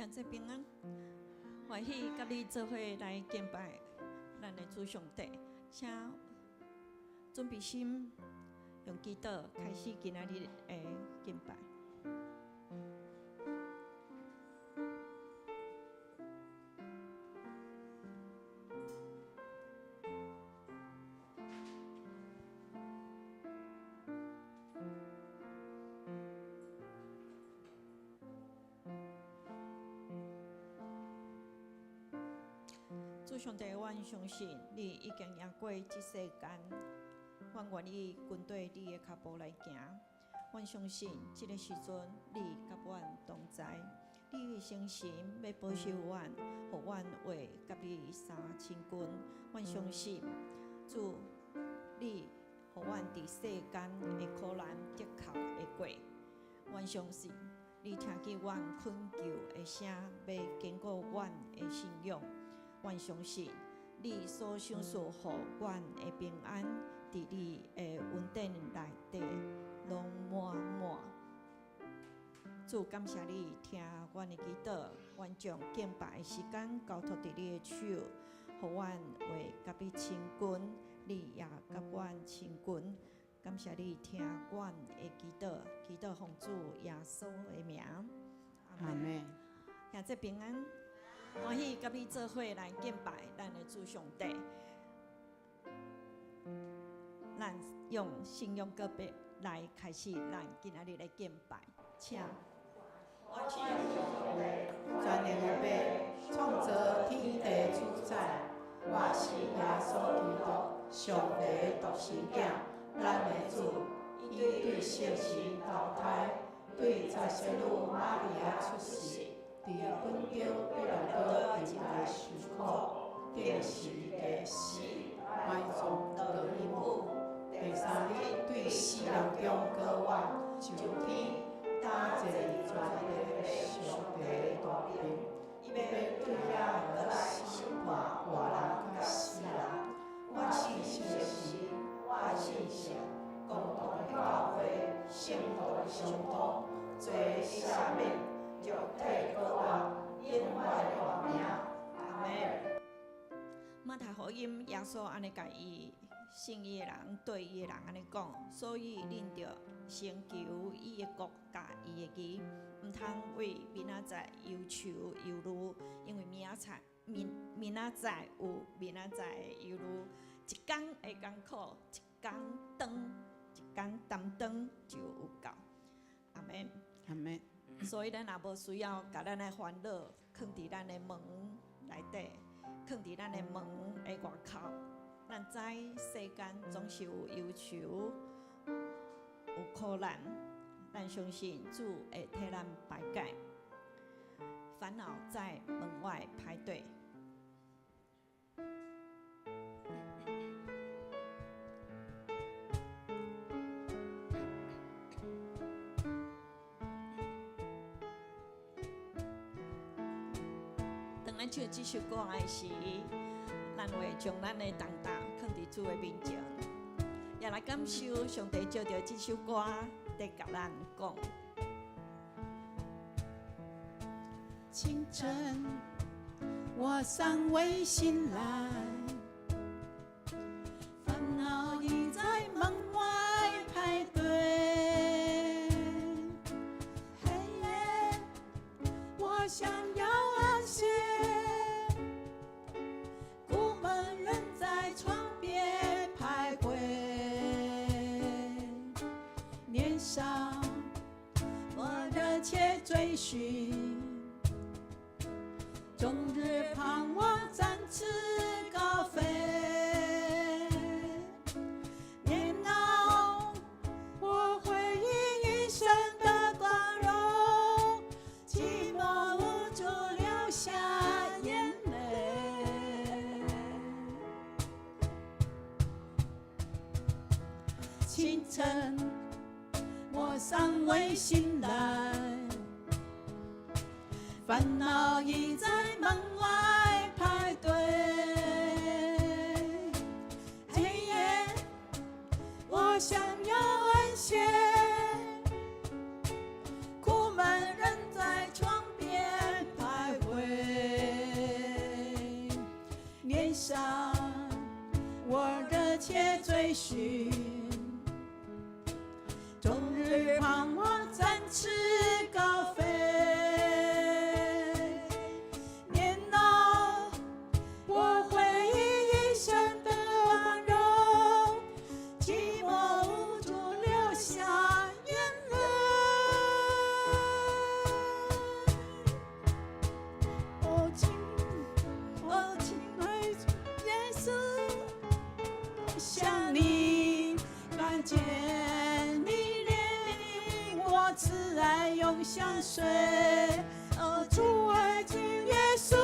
兄弟平安，歡喜佮你做伙來敬拜咱的主上帝，請準備心，用祈禱開始今仔日的敬拜。主上帝，阮相信你已經贏過這世間，阮願意跟綴你的腳步來行。阮相信這个時陣你佮阮同在，你的聖神欲保守阮，予阮會佮你相親近。阮相信主，你予阮佇世間的苦難的確會過。阮相信你聽見阮懇求的聲，欲堅固阮的信仰。阮相信你所賞賜予阮的平安，佇你的恩典內底攏滿滿。主，感謝你聽阮的祈禱，阮將敬拜的時間交託佇你的手，予阮會佮你親近，你也佮阮親近。感謝你聽阮的祈禱，祈禱奉主耶穌的名。阿們。兄弟平安。歡喜佮你做伙來敬拜咱的主上帝。咱用信仰告白來開始咱今仔日的敬拜，請。我信上帝，全能的父，創造天地主宰，我是耶穌基督，上帝的獨生囝，咱的主，伊對聖神投胎，對財神女瑪利亞出世。佇本丟彼拉多佇來受苦，釘十字架死，埋葬落陰府，第三日對死人中復活，上天，搭坐佇全能的上帝的大爿，伊欲對遐來審判活人佮死人。我信聖神，我信聖共同的教會，聖徒的相通，罪的赦免。肉體復活，永遠活命。阿們。馬太福音耶穌按呢共伊信伊的人對伊的人按呢講，所以恁著先求伊的國佮伊的義，毋通為明仔載憂愁憂慮，因為明仔載明明仔載有明仔載的憂慮，一工的艱苦，一工當一工擔當就有夠。阿們。阿們。所以咱也無需要共咱的煩惱囥佇咱的門內底，囥佇咱的門的外口。咱知世間總是有憂愁、有苦難，咱相信主會替咱排解。煩惱在門外排隊。當咱唱這首歌的時，咱會將咱的重擔囥佇主的面前，也來感受上帝藉著這首歌佇共咱講。清晨，我尚未醒來，煩惱已在門外排隊。黑夜，我想要安歇，苦悶仍在窗邊徘徊。年少，我熱切追尋。終日盼望展翅高飛，年老我回憶一生的光榮，寂寞無助流下眼淚。清晨，我尚未醒來。煩惱已在門外排隊。黑夜，我想要安歇，苦悶仍在窗邊徘徊。追尋，終日盼望展翅高飛。年老，我回憶一生的光榮，寂寞無助流下眼淚。哦，親愛主耶穌，向你看見你憐憫我，慈愛永相隨。哦，主愛主耶穌，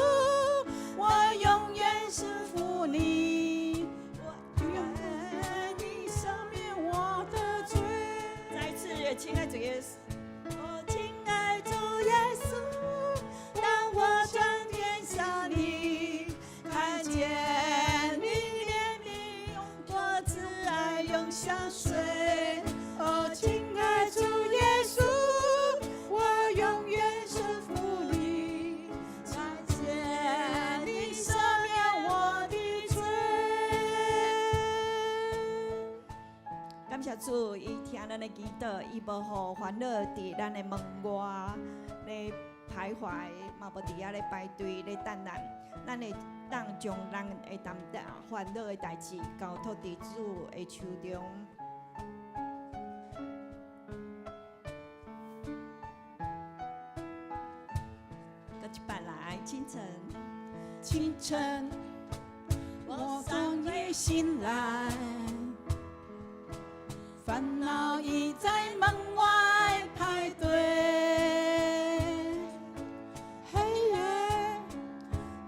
我永遠順服你，我願你赦免我的罪。再一次，親愛主耶穌，哦，親愛主耶穌，當我轉臉向你，看見你憐憫我，慈愛永相隨。哦，親愛主耶穌，我永遠順服你，感謝你赦免我的罪。感謝主，伊聽咱的祈禱，伊無予煩惱佇咱的門外咧徘徊，嘛無佇遐咧排隊咧等咱。咱會當將咱的擔當煩惱的代誌交託佇主的手中。閣一擺來，清晨，清晨，我剛一醒來，煩惱已在門外排隊。黑夜，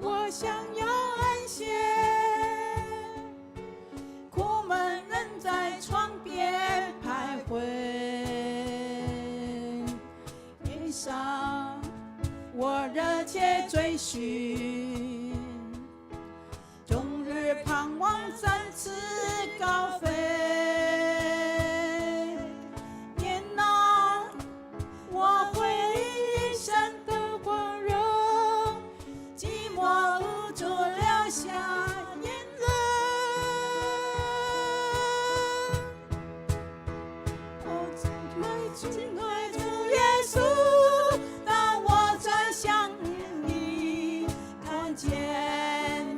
我想要安歇，苦悶仍在床邊徘徊。年少，我熱切追尋，終日盼望展翅高飛。年老，我回憶一生的光榮，寂寞無助流下眼淚。哦，親愛主耶穌，當我轉向你，看見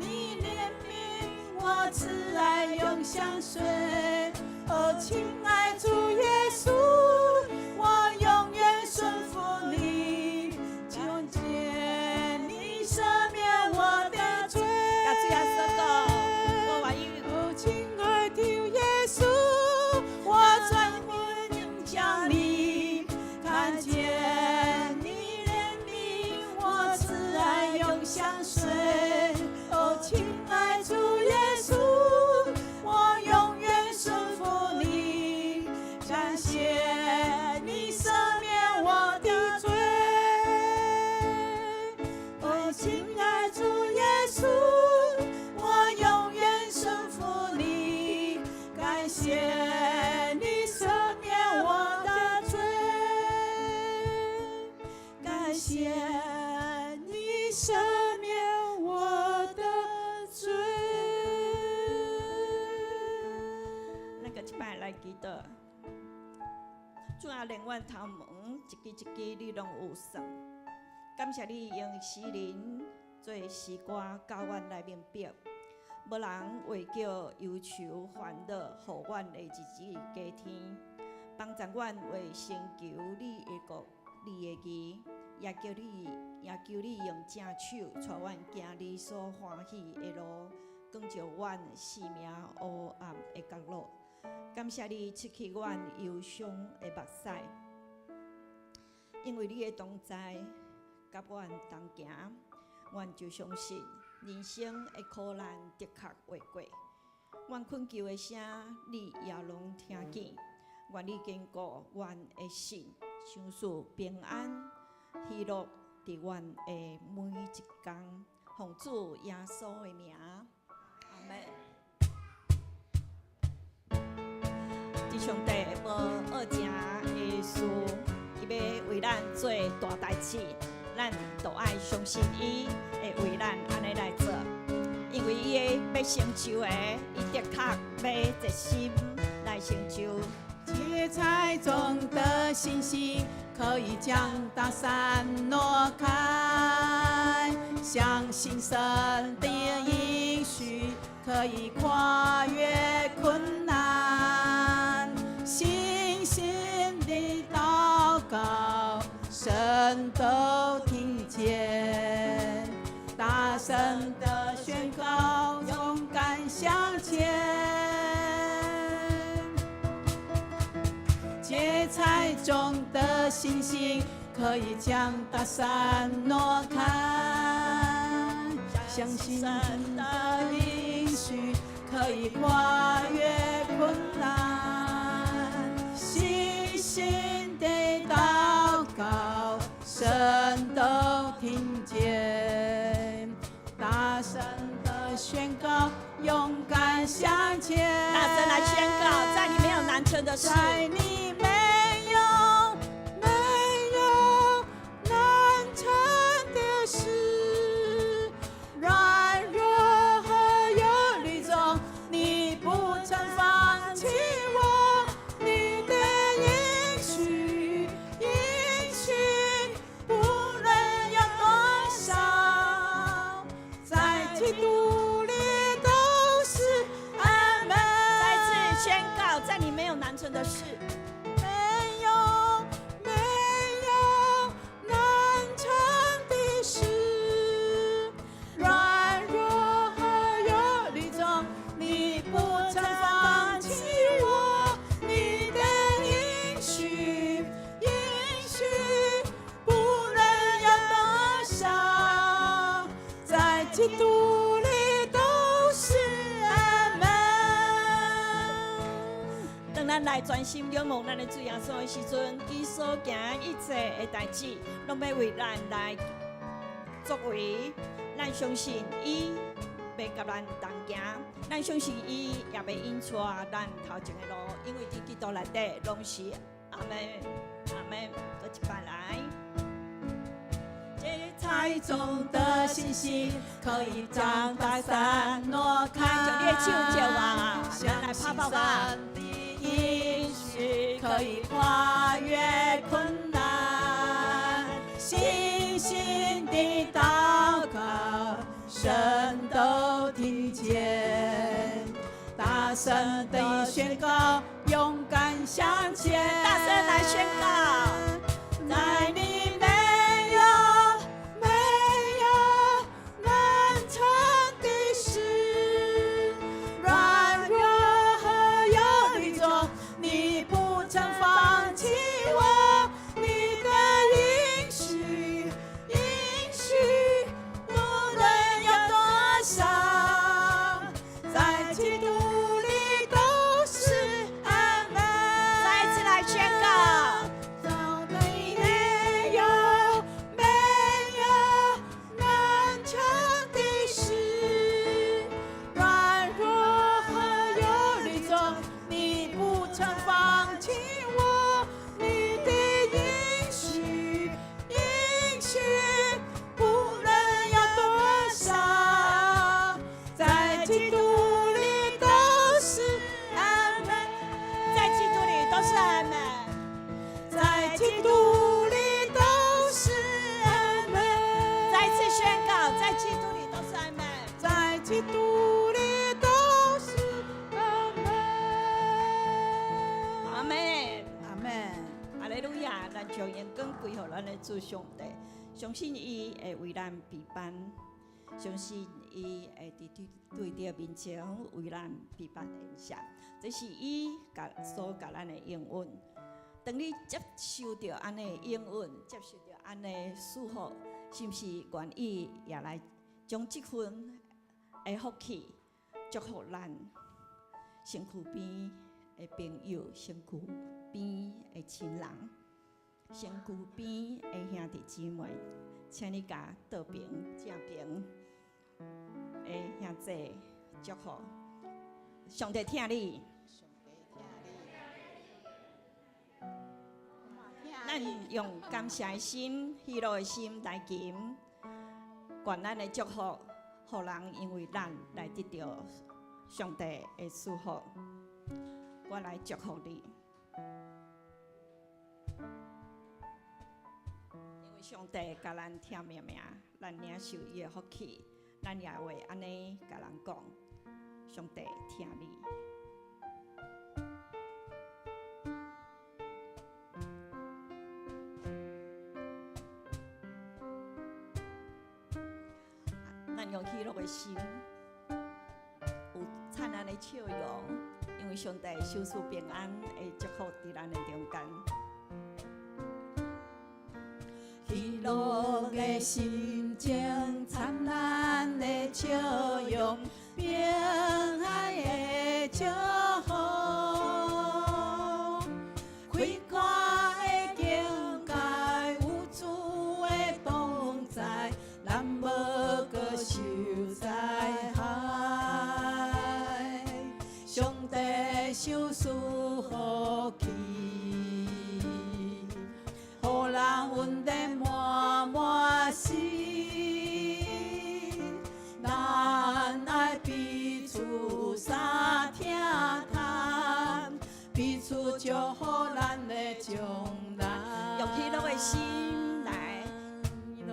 你憐憫我，慈愛永相隨。哦，親愛主耶穌，我永遠順服你，求見你赦免我的罪。佮主耶穌講，我願意。哦，親愛的耶穌，我轉面向你，看見你憐憫我，慈愛永相隨。哦，親愛主耶穌，我永遠順服你，感謝你赦免我的罪。哦，親愛主耶穌，我永遠順服你，感謝你赦免我的罪，感謝你赦免我的罪。咱閣一擺來祈禱。主啊，連阮頭毛一支一支，你攏有算。感謝你用詩人做詩歌，教阮來明白，無人會叫憂愁煩惱，予阮的日子加添，幫助阮為成就你的國、你的義，也求你用正手帶阮行你所歡喜的路，光照阮生命黑暗的角落。感謝你拭去阮憂傷的目屎，因為你的同在，佮阮同行，阮就相信人生的苦難的確會過。阮懇求的聲，你也攏聽見。願你堅固阮的心，賞賜平安、喜樂佇阮的每一工。奉主耶穌的名，阿們。佇上帝無惡成的事，伊欲為咱做大代誌，咱都愛相信伊會為咱按呢來做，因為伊伊的欲成就的，伊的確欲熱心來成就。芥菜種的信心可以將大山挪開，相信神的應許可以跨越困難，信心的禱告神都聽見，大聲的宣告，勇敢向前。芥菜種的信心可以將大山挪開，相信神的應許可以跨越困難，信心的禱告神都聽見，大聲的宣告，勇敢向前。大聲來宣告，在你沒有難成的事，在你沒有沒有難成的事，軟弱和憂慮中，你不曾放棄我，你的應許應許不論有多少，在基督裡都是阿門。再次宣告，在你沒有難成的事，沒有沒有難成的事，軟弱和憂慮中，你不曾放棄我，你的應許應許不論有多少，在基督裡都是阿門。當咱來專心仰望咱的主耶穌的時陣，伊所行一切的代誌，攏欲為咱來作為。咱相信伊欲佮咱同行，咱相信伊也欲引帶咱頭前的路，因為佇基督內底攏是阿門，阿門。閣一擺來。芥菜種的信心可以將大山挪開，將你的手招啊，咱來拍爆吧。神的應許可以跨越困難，信心的禱告神都聽見，大聲的宣告，勇敢向前。大聲來宣告，在你沒有沒有難成的事，軟弱和憂慮中，你不曾放棄我，你的應許應許不論有多少，在基督裡都是阿門。再一次來宣告。在你沒有沒有難成的事，軟弱和憂慮中，你不曾放棄我，你的應許應許不論有多少，在基督裡都是阿門。在基督裡都是阿門。在基督裡都是阿門。再一次宣告，在基督裡都是阿門。在基督裡都是阿門。阿門。阿門。哈利路亞！咱將榮光歸予咱的主上帝，相信伊會為咱備辦，相信伊會佇對對著面前為咱備辦筵席，這是伊共所共咱的應允。當你接受著按呢應允，接受著按呢祝福，是毋是願意也來將這份的福氣祝福咱身軀邊的朋友、身軀邊的親人、身軀邊的兄弟姊妹，請你共倒爿正爿的兄弟祝福。上帝疼你，上帝疼你。咱用感謝的心、喜樂的心來求，願咱的祝福，予予人因為咱來得著上帝的祝福。我來祝福你，因為上帝共咱疼命命，咱領受伊的福氣，咱也會按呢共人講，上帝疼你。咱用喜樂的心，有燦爛的笑容，因為上帝賞賜平安的祝福佇咱的中間。喜樂的心情，燦爛的笑容，平安的祝福，開闊的境界，有主的同在，咱無閣受災害。上帝賞賜福氣，予人恩典滿滿時，咱愛彼此相疼嘆，彼此祝福咱的將來。用喜樂的心來，喜樂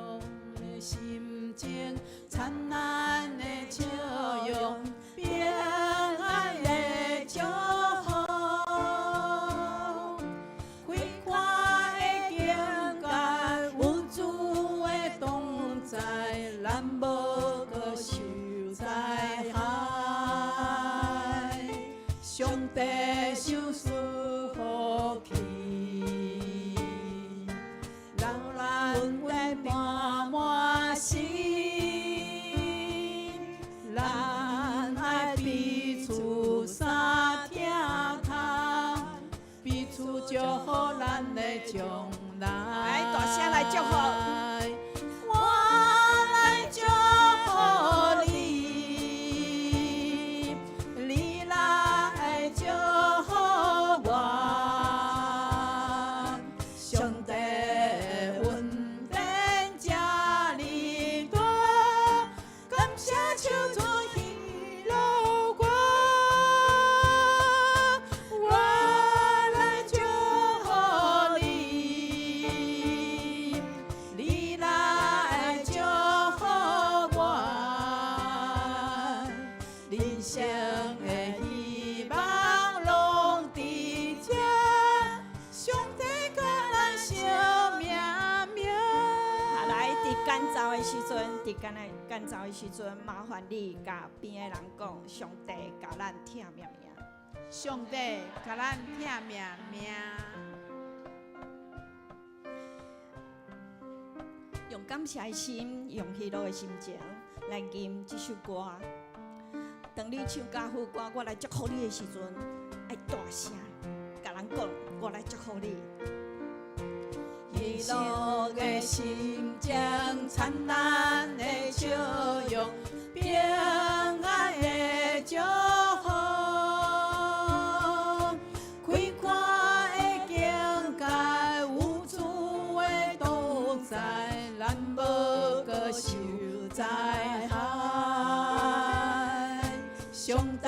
的心情，燦爛的笑容，平安的祝福，開闊的境界，有主的同在，咱無閣受災害。上帝賞賜福氣，讓咱恩典滿滿時，咱愛彼此相疼嘆，彼此祝福咱的將來。來，大聲來祝福。我來祝福你，你來祝福我。上帝恩典這呢大，感謝唱出喜樂歌。我來祝福你，你來祝福我。人生的希望攏佇這，上帝共咱相命名。來，佇間奏的時陣，佇間的間奏的時陣，麻煩你共邊的人講，上帝共咱疼命命。上帝共咱疼命命。用感謝的心，用喜樂的心情來吟這首歌。當你唱家副歌，我來祝福你的時陣，愛大聲共人講，我來祝福你。喜樂的心情，燦爛的笑容，平安的祝福，開闊的境界，有主的同在，咱無閣受災害。上帝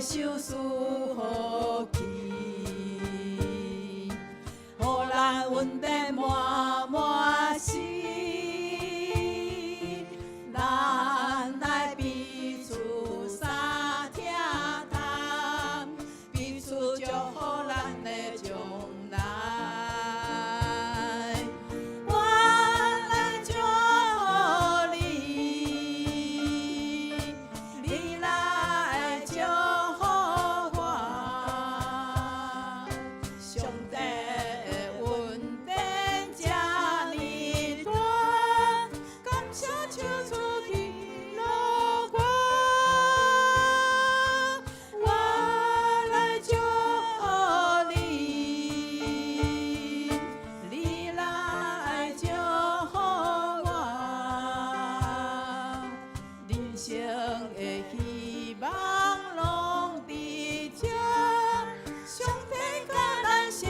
賞賜福氣，予咱恩典滿滿時，咱愛彼此相疼嘆，彼此祝福咱的將來。我來祝福你，你來祝福我。上帝恩典這呢大，感謝唱出喜樂歌。我來祝福你，你來祝福我。人生的希望攏佇這，上帝共咱相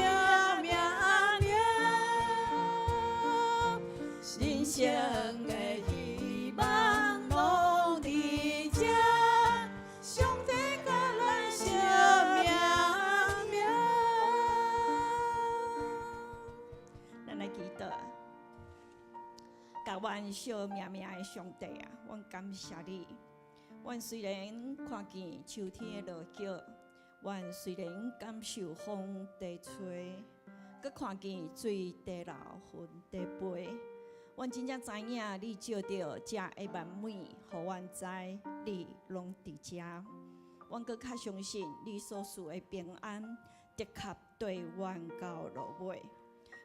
命名。人生的希望攏佇惜命命的上帝啊，阮感謝你。阮雖然看見秋天的落葉，阮雖然感受風佇吹，閣看見水佇流，雲佇飛，阮真正知影你藉著這的萬美，予阮知你攏佇遮。阮閣較相信你所賜的平安，的確綴阮到落尾。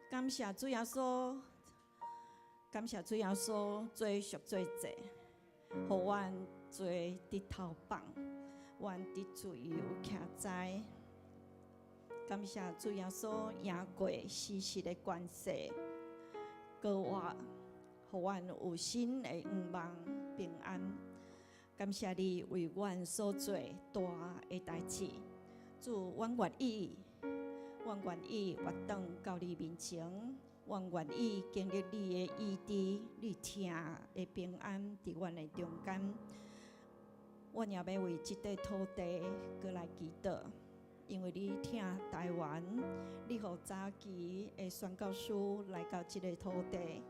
感謝主耶穌，感謝主耶穌做贖罪祭，予阮做得頭放，阮得自由徛在。感謝主耶穌贏過死屍的權勢，閣活，予阮有新的向望平安。感謝你為阮所做大的代誌，主，阮願意，阮願意活轉到你面前，阮願意經歷你的醫治，你疼的平安佇阮的中間。阮也欲為這塊土地閣來祈禱，因為你疼台灣，你予早期的宣教師來到這个土地，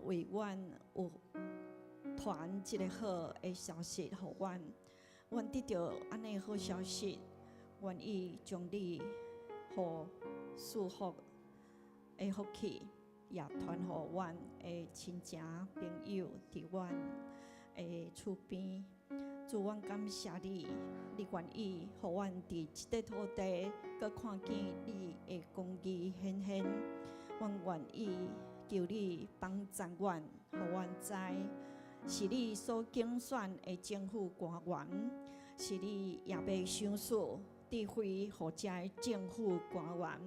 為阮有傳這个好的消息予阮。阮得著按呢好消息，願意將你予賜福的福氣，也傳予阮的親情朋友佇阮的厝邊。主，阮感謝你，你願意予阮佇這塊土地，閣看見你的公義顯現。阮願意求你幫助阮，予阮知是你所揀選的政府官員，是你也欲賞賜智慧，予這个政府官員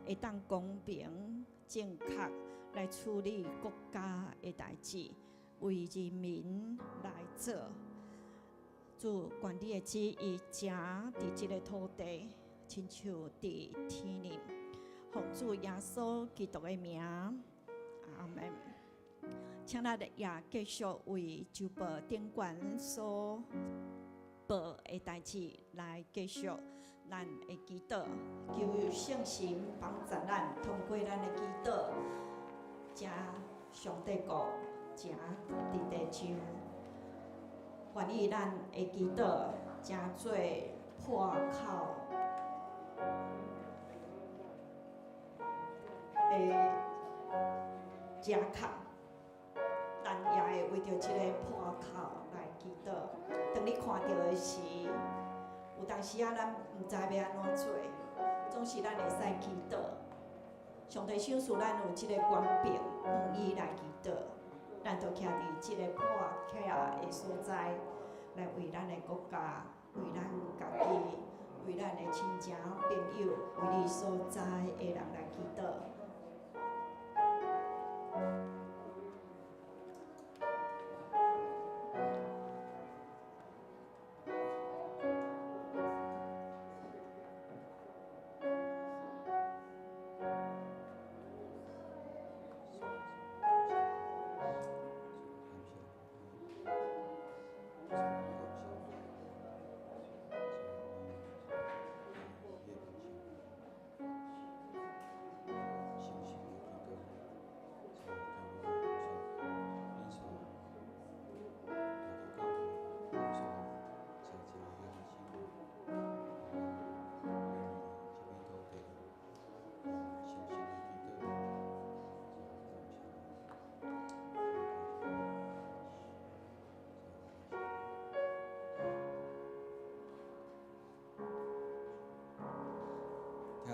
會當公平正確來處理國家的代誌，為人民來做。主，願你的旨意成佇這个土地，親像佇天頂。奉主耶穌基督的名，阿門。請咱也繼續為周報頂懸所報的代誌來繼續咱的祈禱，求聖神幫助咱，通過咱的祈禱，將上帝國成佇地上。願意咱的祈禱，成做破口的藉口，咱也會為著這个破口來祈禱。當你看著的時，有當時仔咱毋知欲按怎做，總是咱會使祈禱。上帝賞賜咱有這个權柄，向伊來祈禱。咱就徛佇這个破口的所在，來為咱的國家、為咱家己、為咱的親情朋友、為你所知的人來祈禱。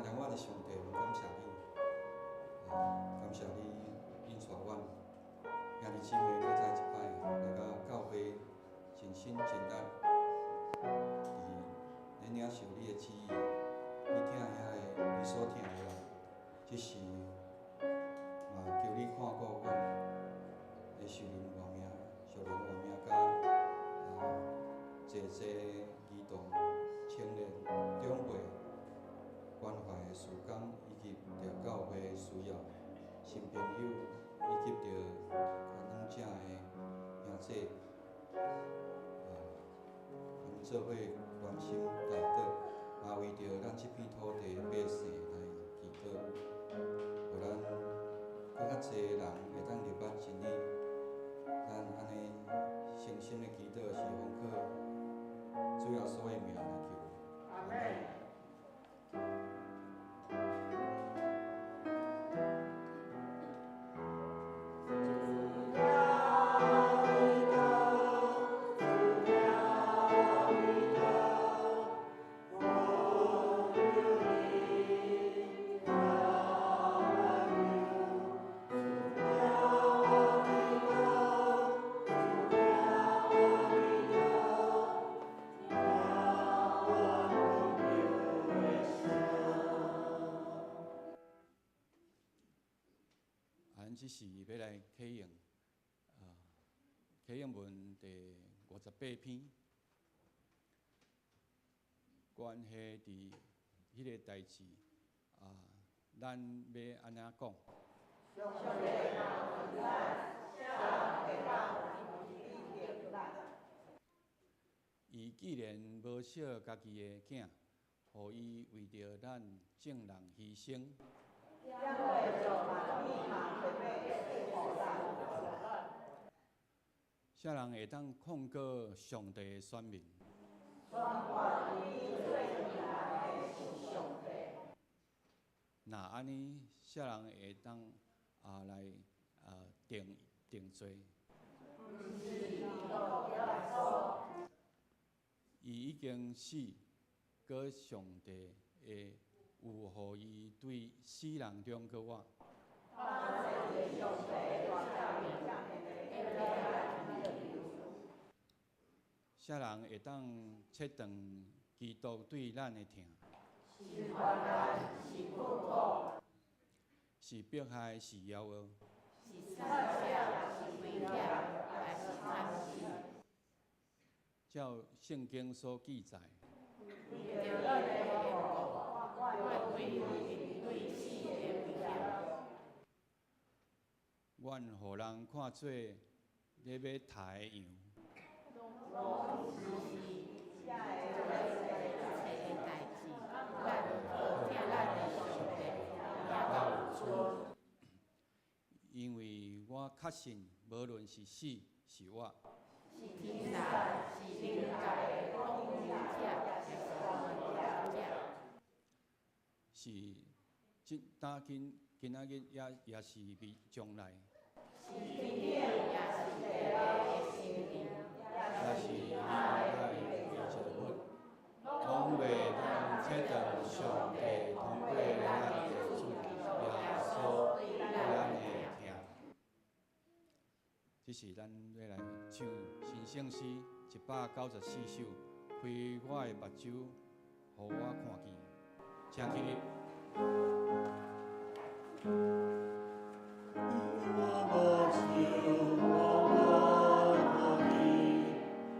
聽阮的上帝，阮感謝你，感謝你引帶阮兄弟姊妹閣再一擺來到教會，盡心盡力，佇咧領受你的旨意，你疼遐个你所疼的人，這時嘛求你看顧阮的屬靈活命，屬靈活命佮濟濟兒童、青年、長輩。關懷的事工，以及著教會的需要，新朋友，以及著較軟者的兄姊，阮做伙關心代禱，嘛為著咱這片土地的百姓來祈禱，予咱閣較濟人會當入捌真理，心的祈禱是奉靠主耶穌的名來求。阿門。咱這時欲來啟用，啟用文第58篇，關係佇彼个代誌，咱欲按怎講？上帝若為咱，啥人會當批評咱？伊既然無惜家己的囝，予伊為著咱眾人犧牲。點會將萬物嘛特別賜予咱？啥人會當控告上帝的選民？宣判伊做人的是上帝。若按呢，啥人會當來定罪？毋是基督耶穌。伊已經死，閣上帝會有予伊對死人中閣活。當上帝的啥人會當切斷基督對咱的疼？是患難，是困苦，是迫害，是枵餓，是赤身，是危險，抑是慘死？照聖經所記載，為著咱的緣故，阮隨時面對死的危險。阮予人看做咧欲刣的羊。攏是這一切的代誌，咱靠疼咱的上帝，贏到有剩。因為我確信，無論是死是活，是天使，是靈界的統治者，抑是權勢者，是這當今今仔日也是未將來，是天頂，抑是地下的生靈，抑是未來的造物，攏袂當切斷上帝通過咱的主耶穌對咱的疼。這是咱欲來唱新聖詩194首，開我的目睭，予我看見，請起立。我目睭，予我看見，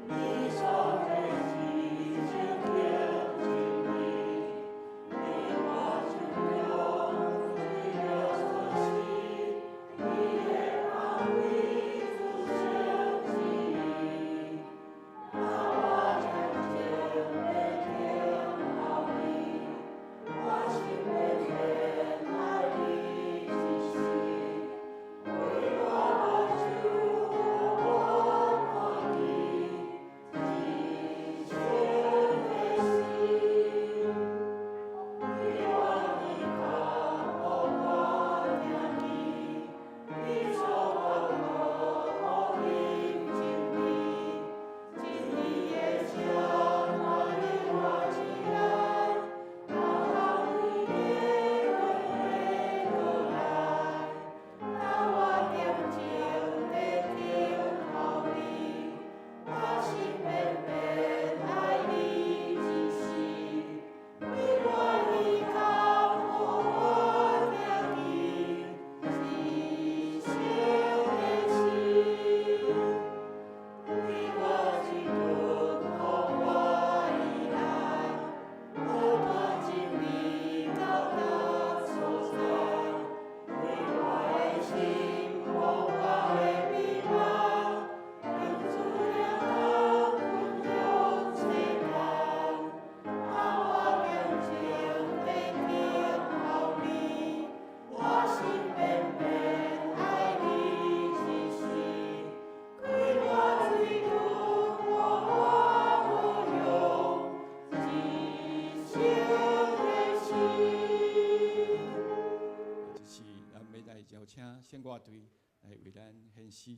你創的是真天真理，你我手中罪了出世，你的安慰主聖旨意，讓我靜靜的聽後面，我心要偏愛你一生。圣歌队来为咱献诗。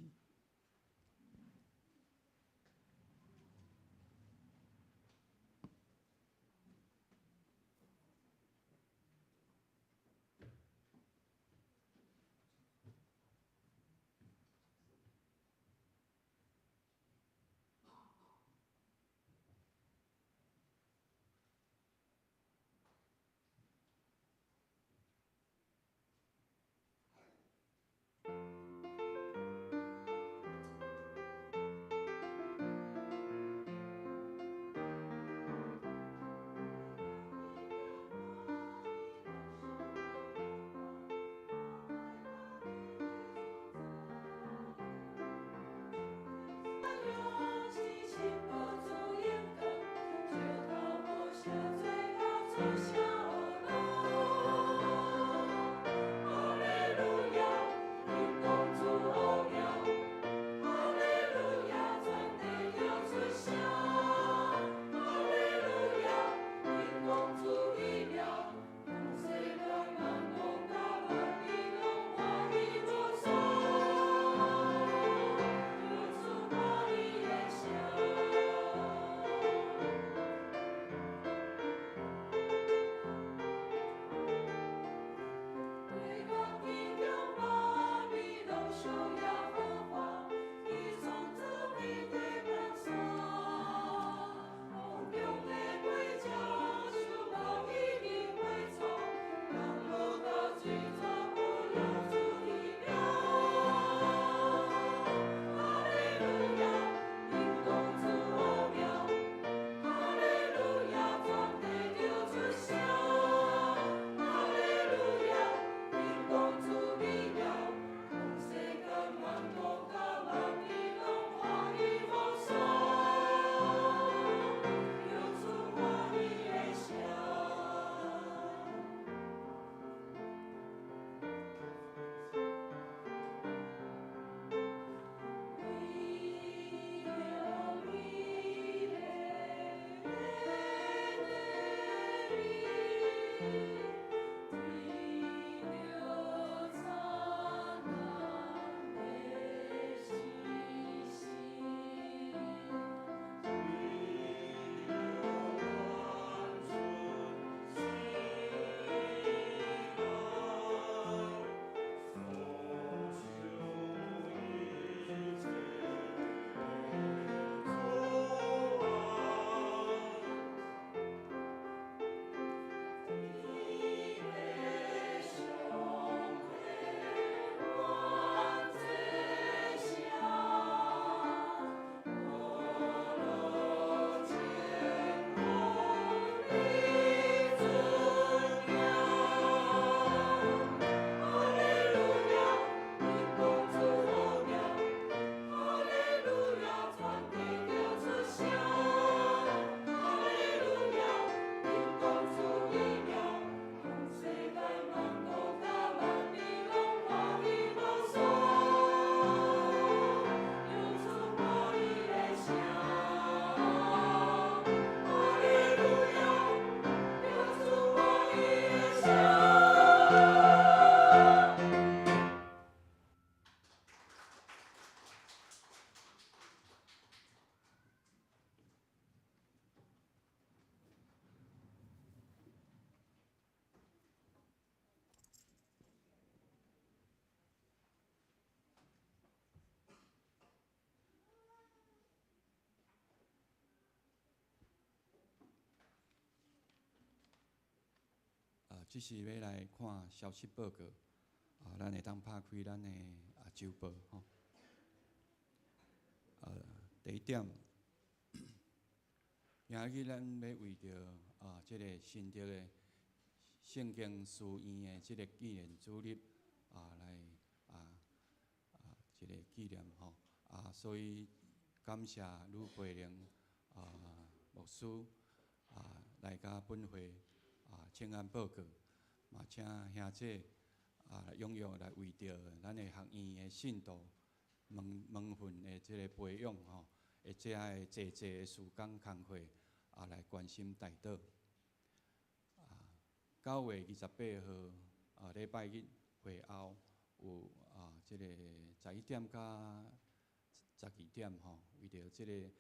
这是欲来看消息报告，咱會當拍開咱的週報吼。第一點，今日咱欲為著這个新竹的聖經書院的這个紀念主日來這个紀念吼，所以感謝呂培玲牧師來共本會請安報告，嘛請兄姐踴躍來為著咱的學院的信徒門份的這个培養吼，會這个濟濟的事工工課來關心代禱。9月28號禮拜日會後有啊，這個11點到12點吼，為著這個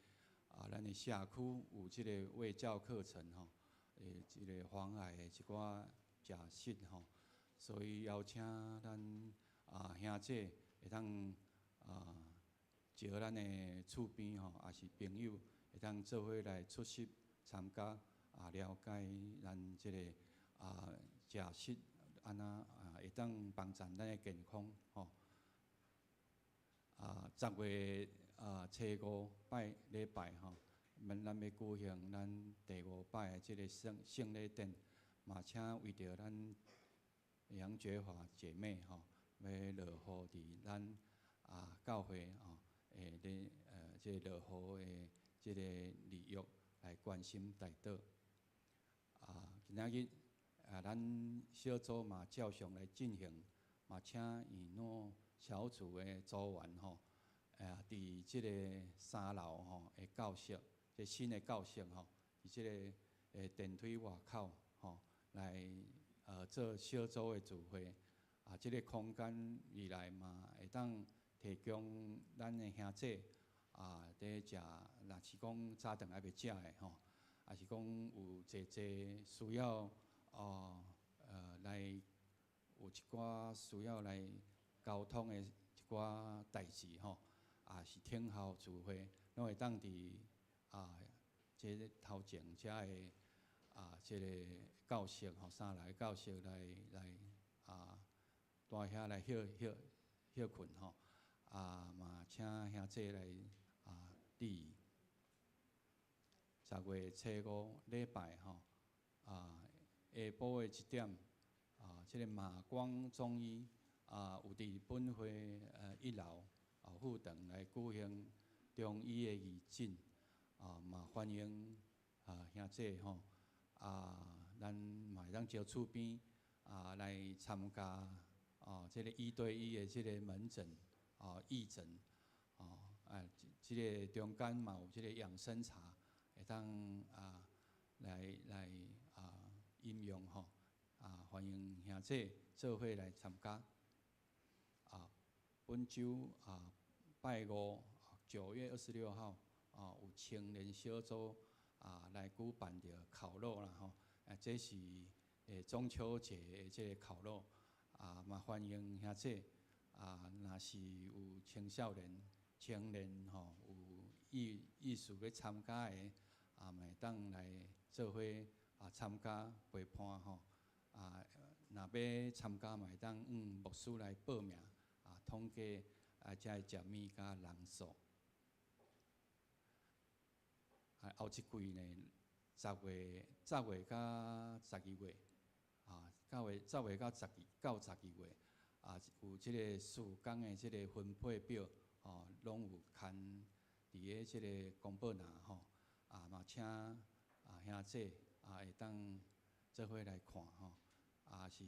啊，咱的社區有這個衛教課程吼，這個防癌的一寡食食吼，所以邀請咱啊兄姐會當啊招咱的厝邊吼，抑是朋友會當做伙來出席參加啊，了解咱這個啊食食按怎啊會當幫助咱的健康吼。啊，10月啊初五拜禮拜吼，咱欲舉行咱第五擺的這个聖禮典，嘛請為著咱楊覺華姐妹吼，欲落雨佇咱啊教會吼，會咧這个落雨的這个禮約來關心代禱。啊，今仔日啊，咱小組嘛照常來進行，嘛請以諾小組的組員吼，佇這个三樓吼的教室，這新的教室吼，佇這个電梯外口吼來做小組的聚會。啊，這个空間未來嘛會當提供咱的兄姊啊，佇食，若是講早頓還袂食的吼，抑是講有濟濟需要哦，來有一寡需要來溝通的一寡代誌吼，也是聽候聚會，攏會當佇啊，這个頭前遮的啊，這个教室吼，三樓的教室來來啊，蹛遐來歇睏吼，啊嘛請兄姊來啊注意。10月初五禮拜吼，啊下晡的1點，啊這个馬光中醫啊有佇本會一樓啊副堂來舉行中醫的義診，啊嘛歡迎啊兄姊吼，啊咱嘛會當招厝邊啊來參加啊這個一對一的這个門診啊義診，哦啊這個中間嘛有這個養生茶會當啊來來啊飲用吼，啊歡迎兄姊做伙來參加。啊，本週啊拜五9月26號啊有青年小組啊來舉辦著烤肉啦吼，啊這是中秋節的這個烤肉，啊嘛歡迎兄姊啊，若是有青少年、青年吼有意思欲參加的，啊嘛會當來做伙啊參加陪伴吼，啊若欲參加嘛會當向牧師來報名，啊統計啊遮的食物佮人數。啊後一季呢，10月到12月，啊10月到十二到十二月，啊有這个事工的這个分配表，吼攏有刊佇咧這个公布欄吼，啊嘛請啊兄姊啊會當做伙來看吼，啊是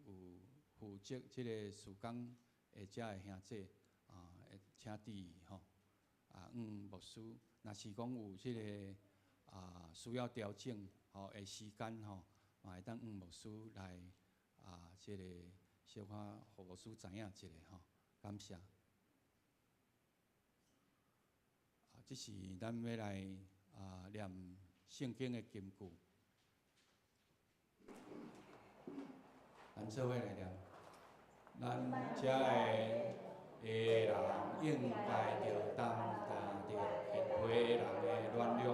有負責這个事工的遮的兄姊啊，會請注意吼，啊向牧師，若是講有這个啊需要調整吼的時間吼，嘛會當向牧師來啊這个小可予牧師知影一下吼，感謝。啊，這是咱欲來啊念聖經的金句，咱做伙來念。咱遮的的人應該著擔當著賢惠人的軟弱，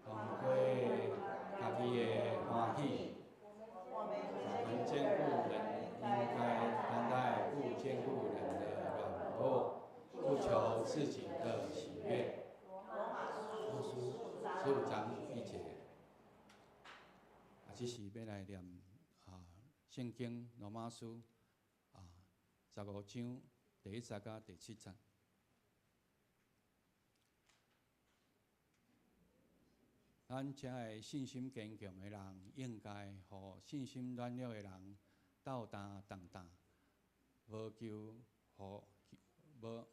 通過家己的歡喜。我們堅固人應該擔待不堅固人的軟弱，不求自己的喜悅。羅馬書15章1節。啊，這是欲來念啊聖經羅馬書啊15章第1節到第7節。咱遮个信心堅強的人，應該予信心軟弱的人鬥擔重擔，無求予無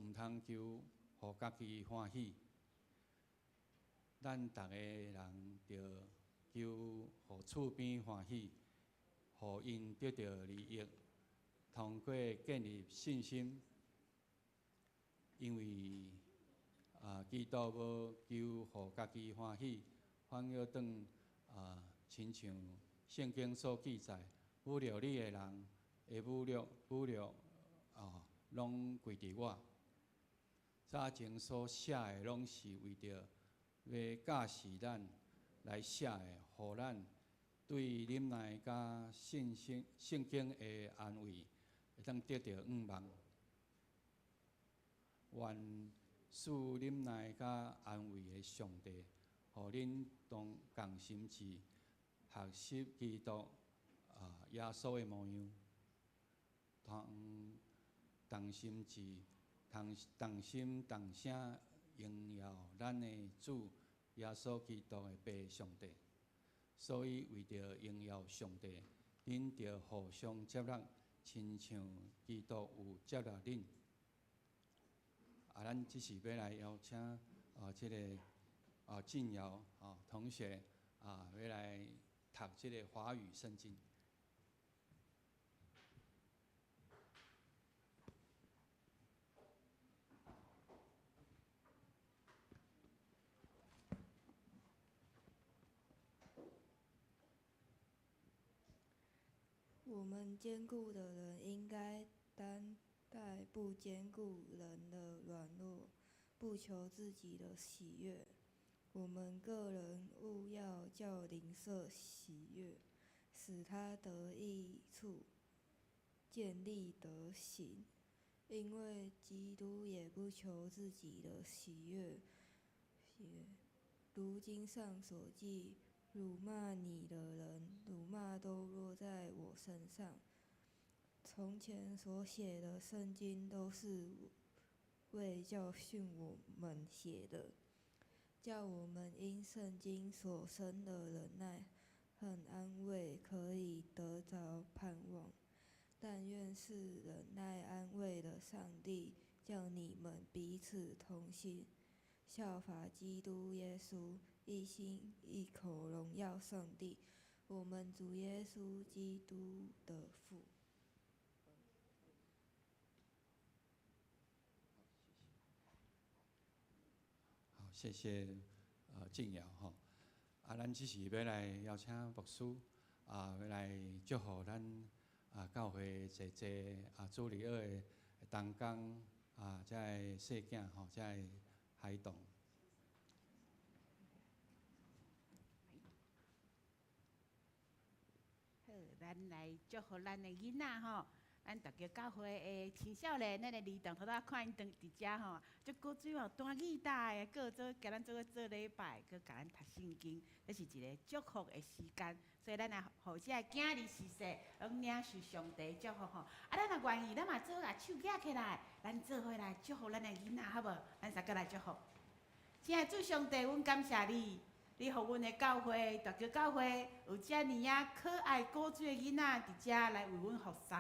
毋通求予家己歡喜。咱逐个人著求予厝邊歡喜，予𪜶得著利益。通过建立信心，因为啊，基督無求予家己歡喜，反倒轉啊，親像聖經所記載，侮辱你的人的侮辱，侮辱啊，攏歸佇我。早前所寫的，攏是為著欲教示咱來寫的，予咱對忍耐佮信心、聖經的安慰，會當得著向望。願賜忍耐佮安慰的上帝，予恁同仝心志，學習基督啊耶穌的模樣，同同心志、同同心同聲榮耀咱的主耶穌基督的父上帝。所以為著榮耀上帝，恁著互相接納，親像基督有接納恁。啊，咱這時欲來邀請啊，這个啊靜瑤啊同學啊，欲來讀這个華語聖經。我們堅固的人應該擔待不堅固人的軟弱，不求自己的喜悅。我們各人務要叫鄰舍喜悅，使他得益處，建立德行。因為基督也不求自己的喜悅。如經上所記，辱罵你的人，辱罵都落在我身上。從前所寫的聖經都是為教訓我們寫的，叫我們因聖經所生的忍耐和安慰，可以得著盼望。但願賜忍耐安慰的上帝，叫你們彼此同心，效法基督耶穌，一心一口榮耀上帝，我們主耶穌基督的父。好，謝謝靜瑤吼。啊，咱這時欲來邀請牧師啊，欲來祝福咱啊教會濟濟啊主日學的同工啊，遮个細囝吼，遮个孩童。好，咱來祝福咱的囡仔吼。咱大家教會的青少年，咱的兒童，頭拄仔看𪜶佇佇遮吼，足古錐哦，彈吉他的，閣做共咱做伙做禮拜，閣共咱讀聖經，這是一个祝福的時間。所以咱來予這个囝兒序細，攏領受上帝祝福吼。啊，咱若願意，咱嘛做共手舉起來，咱做伙來祝福咱的囡仔，好無？咱三個來祝福。親愛的主上帝，阮感謝你，你予阮的教會，大橋教會有遮爾仔可愛古錐的囡仔佇遮來為阮服侍。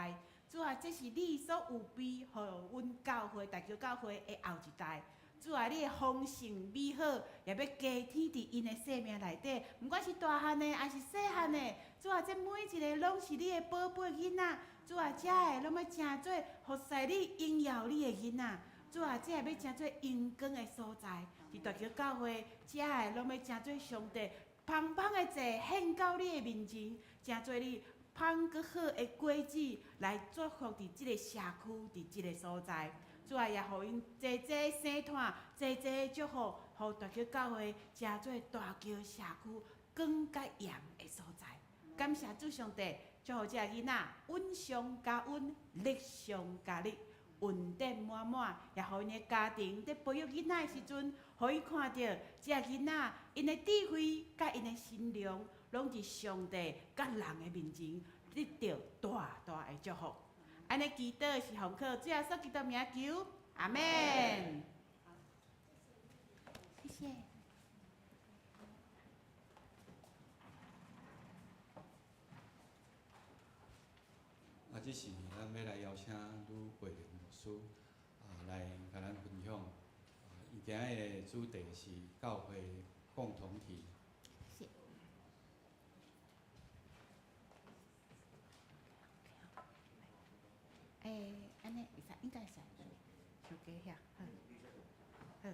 主啊，這是你所預備予阮教會、大橋教會的後一代。主啊，你的豐盛美好也欲加添佇𪜶的生命內底，毋管是大漢的抑是細漢的，主啊，這每一个攏是你的寶貝囡仔。主啊，這个攏欲成做服侍你、榮耀你的囡仔。主啊，這个欲成做榮光的所在，佇大橋教會，這个攏欲成做上帝芳芳的祭獻到你的面前，成做你芳閣好的果子來祝福佇這个社區，佇這个所在。主啊，也予𪜶濟濟生湠，濟濟祝福，予大橋教會成做大橋社區光佮鹽的所在。感謝主上帝，祝福這个囡仔穩上加穩，力上加力，恩典滿滿，也予𪜶的家庭佇培育囡仔的時陣，予伊看著這个囡仔𪜶的智慧佮𪜶的身量，攏佇上帝佮人的面前得著大大的祝福。按呢祈禱是奉靠主耶穌基督名求，阿們。謝謝。啊，這時咱欲來邀請呂桂玲牧師啊來共咱分享。啊，伊今日的主題是教會共同體。是。應該會使，傷低遐，好，好。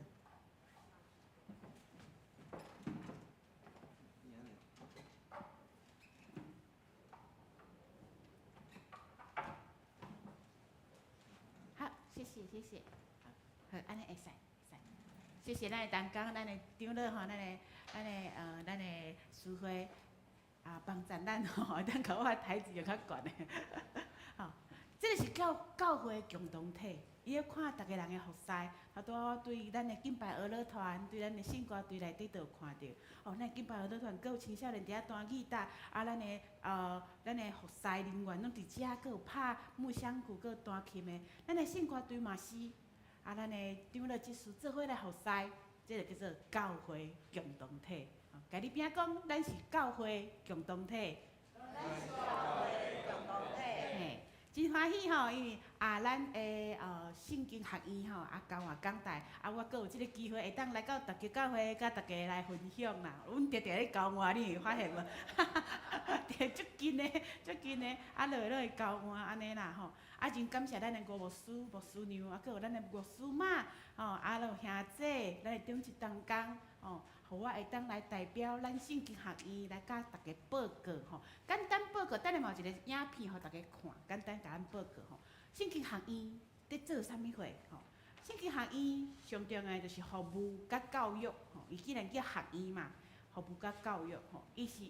好，謝謝謝謝，好，按呢會使，會使。謝謝咱的同工，咱的長老吼，咱的司會啊，幫贊咱吼，會當共我的台子又較懸的。吼，這个是教會共同體，伊咧看逐个人的服侍，頭拄仔我對咱的敬拜兒樂團，對咱的聖歌隊內底都有看著。哦，咱敬拜兒樂團，閣有青少年佇遐彈吉他，啊，咱的服侍人員攏佇遮，閣有拍木箱鼓，閣有彈琴的。咱的聖歌隊嘛是，啊，咱的長老執事做伙來服侍，這个叫做教會共同體。共你邊仔講，咱是教會共同體。咱是教會共同體。嘿，真歡喜吼，因為啊，咱的聖經學院吼啊，交換講台，啊，我閣有這个機會會當來到逐家教會，佮大家來分享啦。阮定定咧交換，你會發現無？佇足近的，足近的，啊，落落去交換按呢啦吼。啊，真感謝咱的吳牧師、牧師娘，啊，閣有咱的牧師媽，吼，啊，有兄姐，咱的長執同工，吼，予我會當來代表咱聖經學院來佮大家報告吼。簡單報告，等下嘛有一個影片予大家看，簡單共咱報告吼。聖經學院佇做啥物貨？吼，聖經學院上重要就是服務佮教育吼。伊既然叫學院嘛，服務佮教育吼。伊是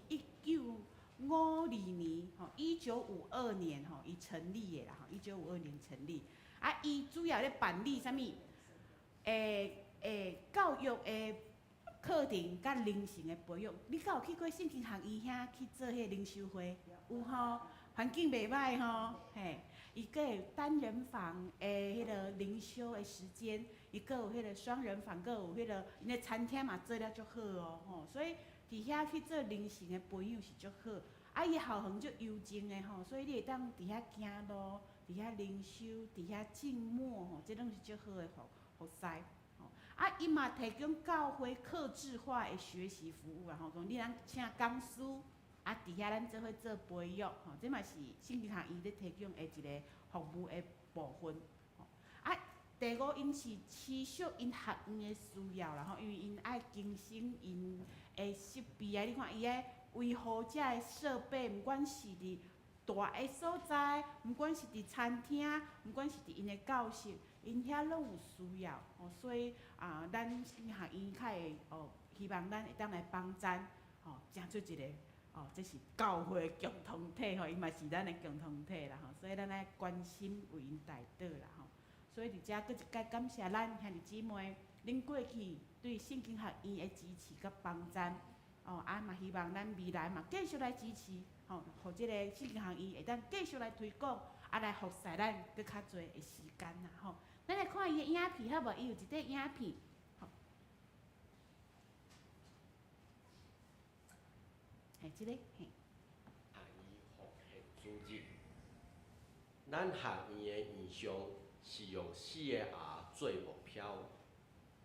1952年吼，1952年吼，伊成立的啦吼，一九五二年成立。啊，伊主要咧辦理啥物？教育的課程佮靈性的培育。你敢有去過聖經學院遐去做彼個靈修會？有吼，環境袂䆀吼，嘿。伊閣有單人房的彼个靈修的時間，伊閣有彼個雙人房，閣有彼个𪜶的餐廳嘛做了足好哦，吼，所以佇遐去做靈性的培養是足好。啊，伊校園足幽靜的吼，所以你會當佇遐行路，佇遐靈修，佇遐靜默吼，這攏是足好的服侍。吼，啊，伊嘛提供教會客製化的學習服務啊，吼，講你通請講師。啊，佇遐咱做伙做培育，吼，這嘛是聖經學院咧提供的一个服務的部分。吼，啊，第五，𪜶是持續𪜶學院的需要啦，吼，因為𪜶愛更新𪜶的設備啊，你看伊愛維護這个設備，毋管是佇大的所在，毋管是佇餐廳，毋管是佇𪜶的教室，𪜶遐攏有需要，吼，所以啊，咱聖經學院較會哦，希望咱會當來幫贊，吼，成做一個。哦，這是教會共同體吼，伊嘛是咱的共同體啦吼，所以咱愛關心為𪜶代禱啦吼。所以佇遮閣一擺感謝咱兄弟姊妹，恁過去對聖經學院的支持佮幫贊，哦，啊嘛希望咱未來嘛繼續來支持，吼，予這个聖經學院會當繼續來推廣，啊來服侍咱閣較濟的時間啦吼。咱來看伊的影片好無？伊有一塊影片。嘿，這个嘿。學院復興主日，咱學院的院長是用四个 R 做目標。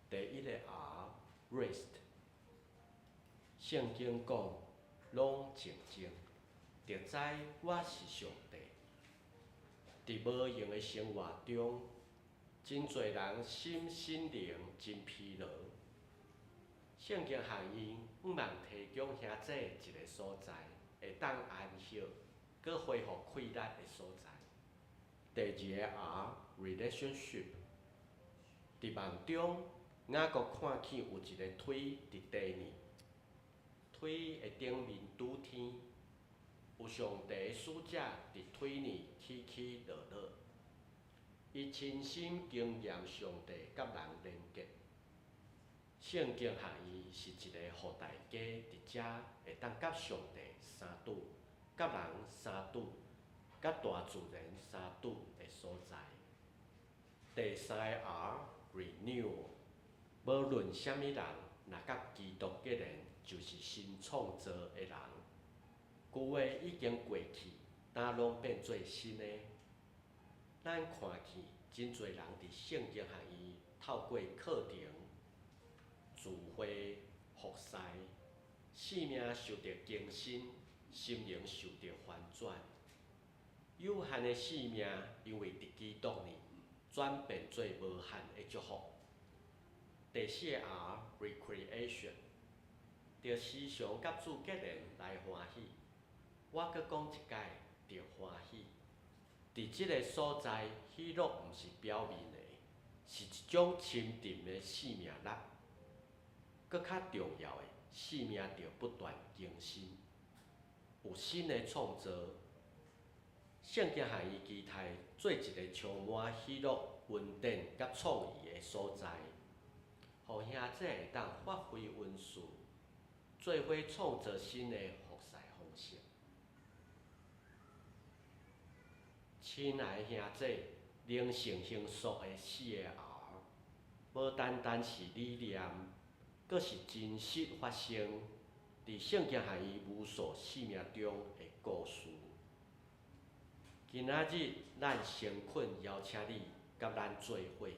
第一个 R，Rest。聖經講，攏靜靜，就知我是上帝。佇無閒的生活中，真濟人心身靈真疲勞。聖經學院向望提供遐濟一个所在，會當安息，閣恢復氣力的所在。第二个 R，relationship。佇夢中，雅各看見有一个梯佇地面，梯的頂面拄天，有上帝的使者佇梯內起起落落。伊親身經驗上帝佮人連結。聖經學院是一个予大家佇遮會當佮上帝相拄、佮人相拄、佮大自然相拄的所在。第三个 R，renew，無論啥物人，若佮基督結連，就是新創造的人。舊的已經過去，今攏變做新的。咱看見真濟人佇聖經學院透過課程、聚會、服侍，生命受著更新，心靈受著翻轉。有限的生命，因為佇基督裡，轉變做無限的祝福。第四个 R，Recreation，著時常佮主結連來歡喜。我閣講一擺，著歡喜。佇這个所在，喜樂毋是表面的，是一種深沉的生命力。閣較重要的，生命著不斷更新，有新的創造。聖經學院期待做一个充滿喜樂、恩典佮創意的所在，予兄姊會當發揮恩賜，做伙創造新的服侍方式。親愛的兄姊，靈性形塑的四个 R，無單單是理念，閣是真實發生佇聖經學院無數生命中的故事。今仔日，咱誠懇邀請你佮咱做伙，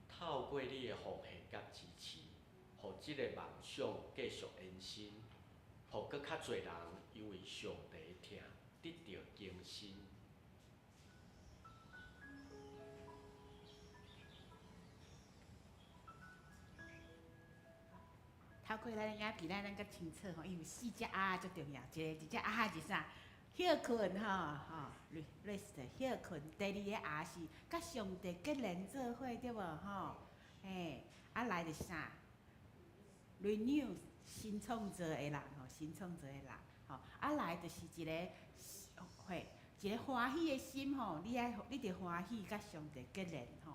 透過你的奉獻佮支持，予這个夢想繼續延伸，予閣較濟人因為上帝的疼得著更新。透過咱的影片，咱咱較清楚吼，因為四隻鴨足重要，一个一隻鴨是啥？歇睏吼吼，rest 歇睏。第二个鴨是佮上帝結連做伙，對無吼？嘿，啊來就是啥？renew 新創造的人吼，新創造的人吼，啊來就是一个會一个歡喜的心吼，你愛你著歡喜佮上帝結連吼。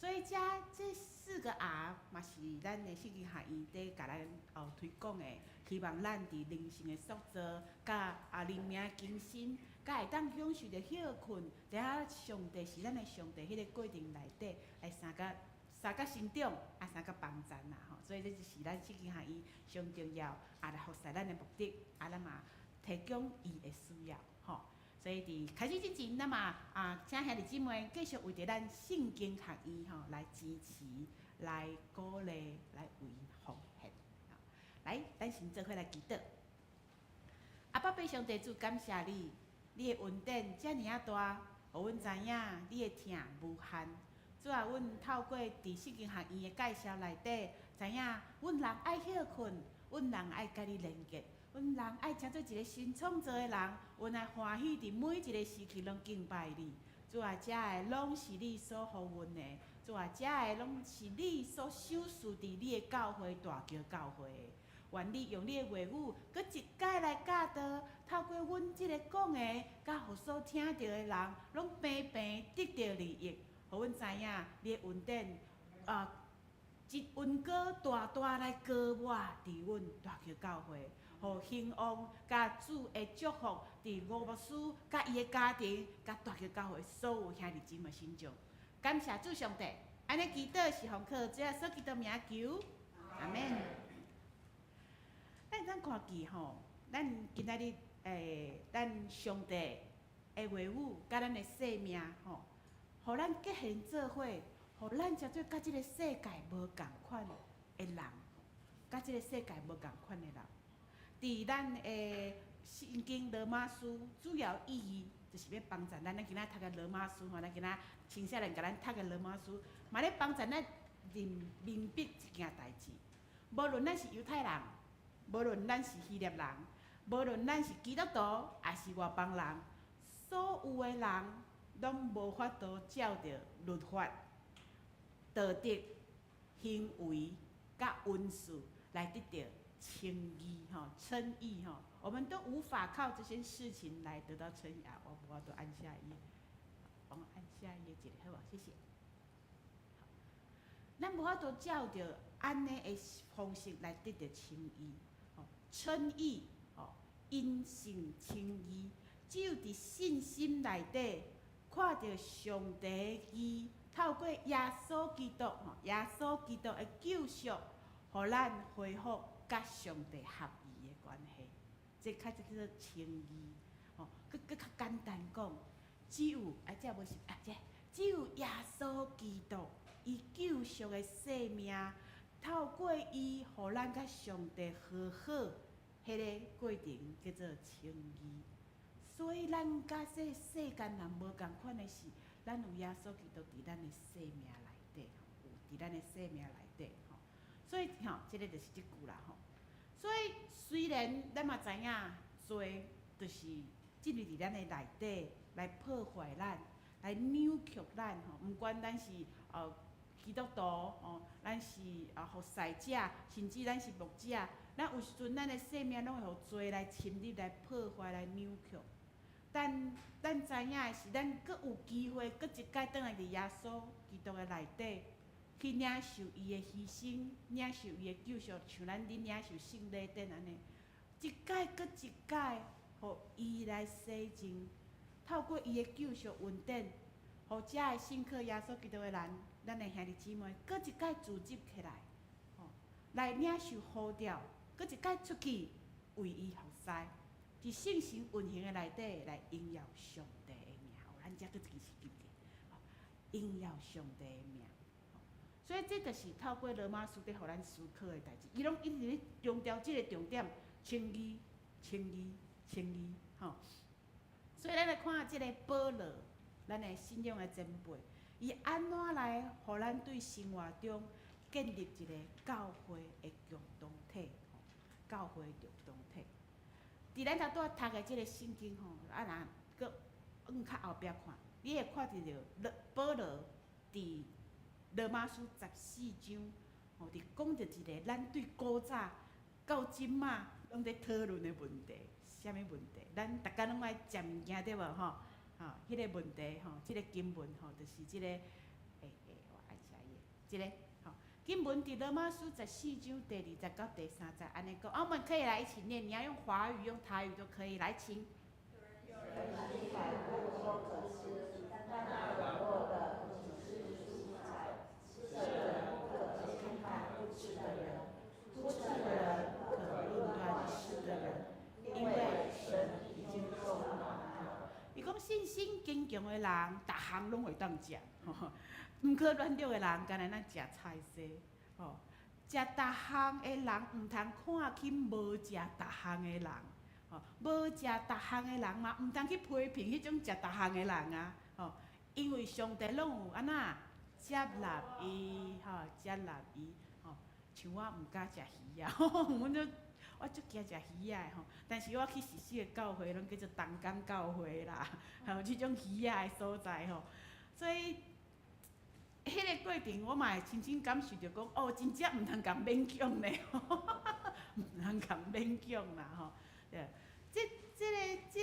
所以遮這四個 R 嘛是咱的聖經學院佇共咱哦推廣的，希望咱佇靈性的塑造，佮啊靈命的更新，佮會當享受著歇睏，佇遐上帝是咱的上帝，彼个過程內底來相佮相佮成長，啊相佮幫贊啦吼。所以這就是咱聖經學院上重要啊來服侍咱的目的，啊咱嘛提供伊的需要吼。所以佇開始之前，咱嘛啊，請兄弟姊妹繼續為著咱聖經學院吼來支持、來鼓勵、來為奉獻。來，咱先做伙來祈禱。阿爸父上帝主，感謝你，你的恩典遮爾仔大，予阮知影你的疼無限。主啊，阮透過佇聖經學院的介紹內底，知影阮人愛歇睏，阮人愛佮你連結。阮人愛成做一个新創造的人，阮愛歡喜佇每一个時期攏敬拜你。主啊，這个攏是你所予阮的，主啊，這个攏是你所賞賜佇你的教會大橋教會的。願你用你的話語，閣一擺來教導，透過阮這个講的，佮予所聽著的人，攏平平得著利益，予阮知影你的恩典啊，一恩膏大大來膏抹佇阮大橋教會。予興旺佮主的祝福，佇吳牧師佮伊的家庭，佮大橋教會所有兄弟姊妹身上。感謝主上帝，按呢祈禱是奉靠主耶穌基督名求，阿們。咱咱看見吼，咱今仔日咱上帝的話語佮咱的生命吼，予咱結連做伙，予咱成做佮這个世界無仝款的人，佮這个世界無仝款的人。佇咱的聖經羅馬書主要意義，就是欲幫助咱。咱今仔讀个羅馬書吼，咱今仔青少年共咱讀个羅馬書，嘛咧幫助咱認明白一件代誌。無論咱是猶太人，無論咱是希臘人，無論咱是基督徒，抑是外邦人，所有的人攏無法度照著律法、道德、行為佮恩賜來得著稱義吼，稱義吼，我們都無法靠這些事情來得到稱義啊！我無法度按下一頁，幫我按下一頁一下好無？謝謝。咱無法度照著按呢的方式來得著稱義，吼，稱義，吼，因信稱義，只有佇信心內底看著上帝的義，透過耶穌基督，吼，耶穌基督的救贖，予咱恢復佮上帝合意的關係，這較叫做稱義，吼，閣閣較簡單講，只有啊，這無是啊，這只有耶穌基督，伊救贖的生命，透過伊，予咱佮上帝和好，彼个過程叫做稱義。所以咱佮這世間人無仝款的是，咱咱有耶穌基督佇咱的生命內底，有佇咱的生命內底吼。所以吼，這个就是這句啦吼。所以雖然咱嘛知影罪就是進入佇咱的內底來破壞咱，來扭曲咱吼。毋管咱是基督徒吼，咱是服侍者，甚至咱是牧者，咱有時陣咱的生命攏會予罪來侵入、來破壞、來扭曲。但咱知影的是，咱閣有機會，閣一擺轉來佇耶穌基督的內底，去領受伊的犧牲，領受伊的救贖，像咱佇領受聖禮典按呢，一擺閣一擺，予伊來洗淨，透過伊的救贖恩典，予遮的信靠耶穌基督的人，咱的兄弟姊妹，閣一擺組織起來，吼，來領受呼召，閣一擺出去為伊服侍。佇聖神運行的內底來榮耀上帝的名，咱遮閣一支是記得，榮耀上帝的名。所以這就是透過羅馬書佇予咱思考的代誌，伊攏一直咧強調這个重點：稱義、稱義、稱義，吼。所以咱來看這个保羅，咱的信仰的前輩，伊按怎來予咱對生活中建立一个教會的共同體？教會的共同體。佇咱頭拄仔讀的這个聖經吼，啊若閣往較後壁看，你會看著著保羅佇羅馬書14章，吼，佇講著一个咱對古早到這馬攏佇討論的問題，啥物問題？咱逐工攏愛食物件對無吼？吼，彼个問題吼，這个經文吼，就是這个，欸欸，我按下伊，這个吼，經文佇羅馬書十四章第二節到第三節，按呢講，啊，我們可以來一起念，你要用華語、用台語都可以，來，請。有人吃百物都可吃，但那軟弱的只吃蔬菜。吃的人不可輕看不吃的人，不吃的人不可論斷吃的人，因為神已經受納他。伊講信心堅強的人，逐項攏會當食，毋過軟弱的人，干焦咱食菜踅，吼，食逐項的人毋通看輕無食逐項的人，吼，無食逐項的人嘛，毋通去批評彼種食逐項的人啊，吼，因為上帝攏有按怎接納伊，吼，接納伊，吼，像我毋敢食魚仔，阮都我足驚食魚仔的吼，但是我去實習的教會，攏叫做東港教會啦，吼，這種魚仔的所在吼，所以。彼个過程，我嘛會親身感受著講，哦，真正毋通共勉強咧，毋通共勉強啦，吼。對，這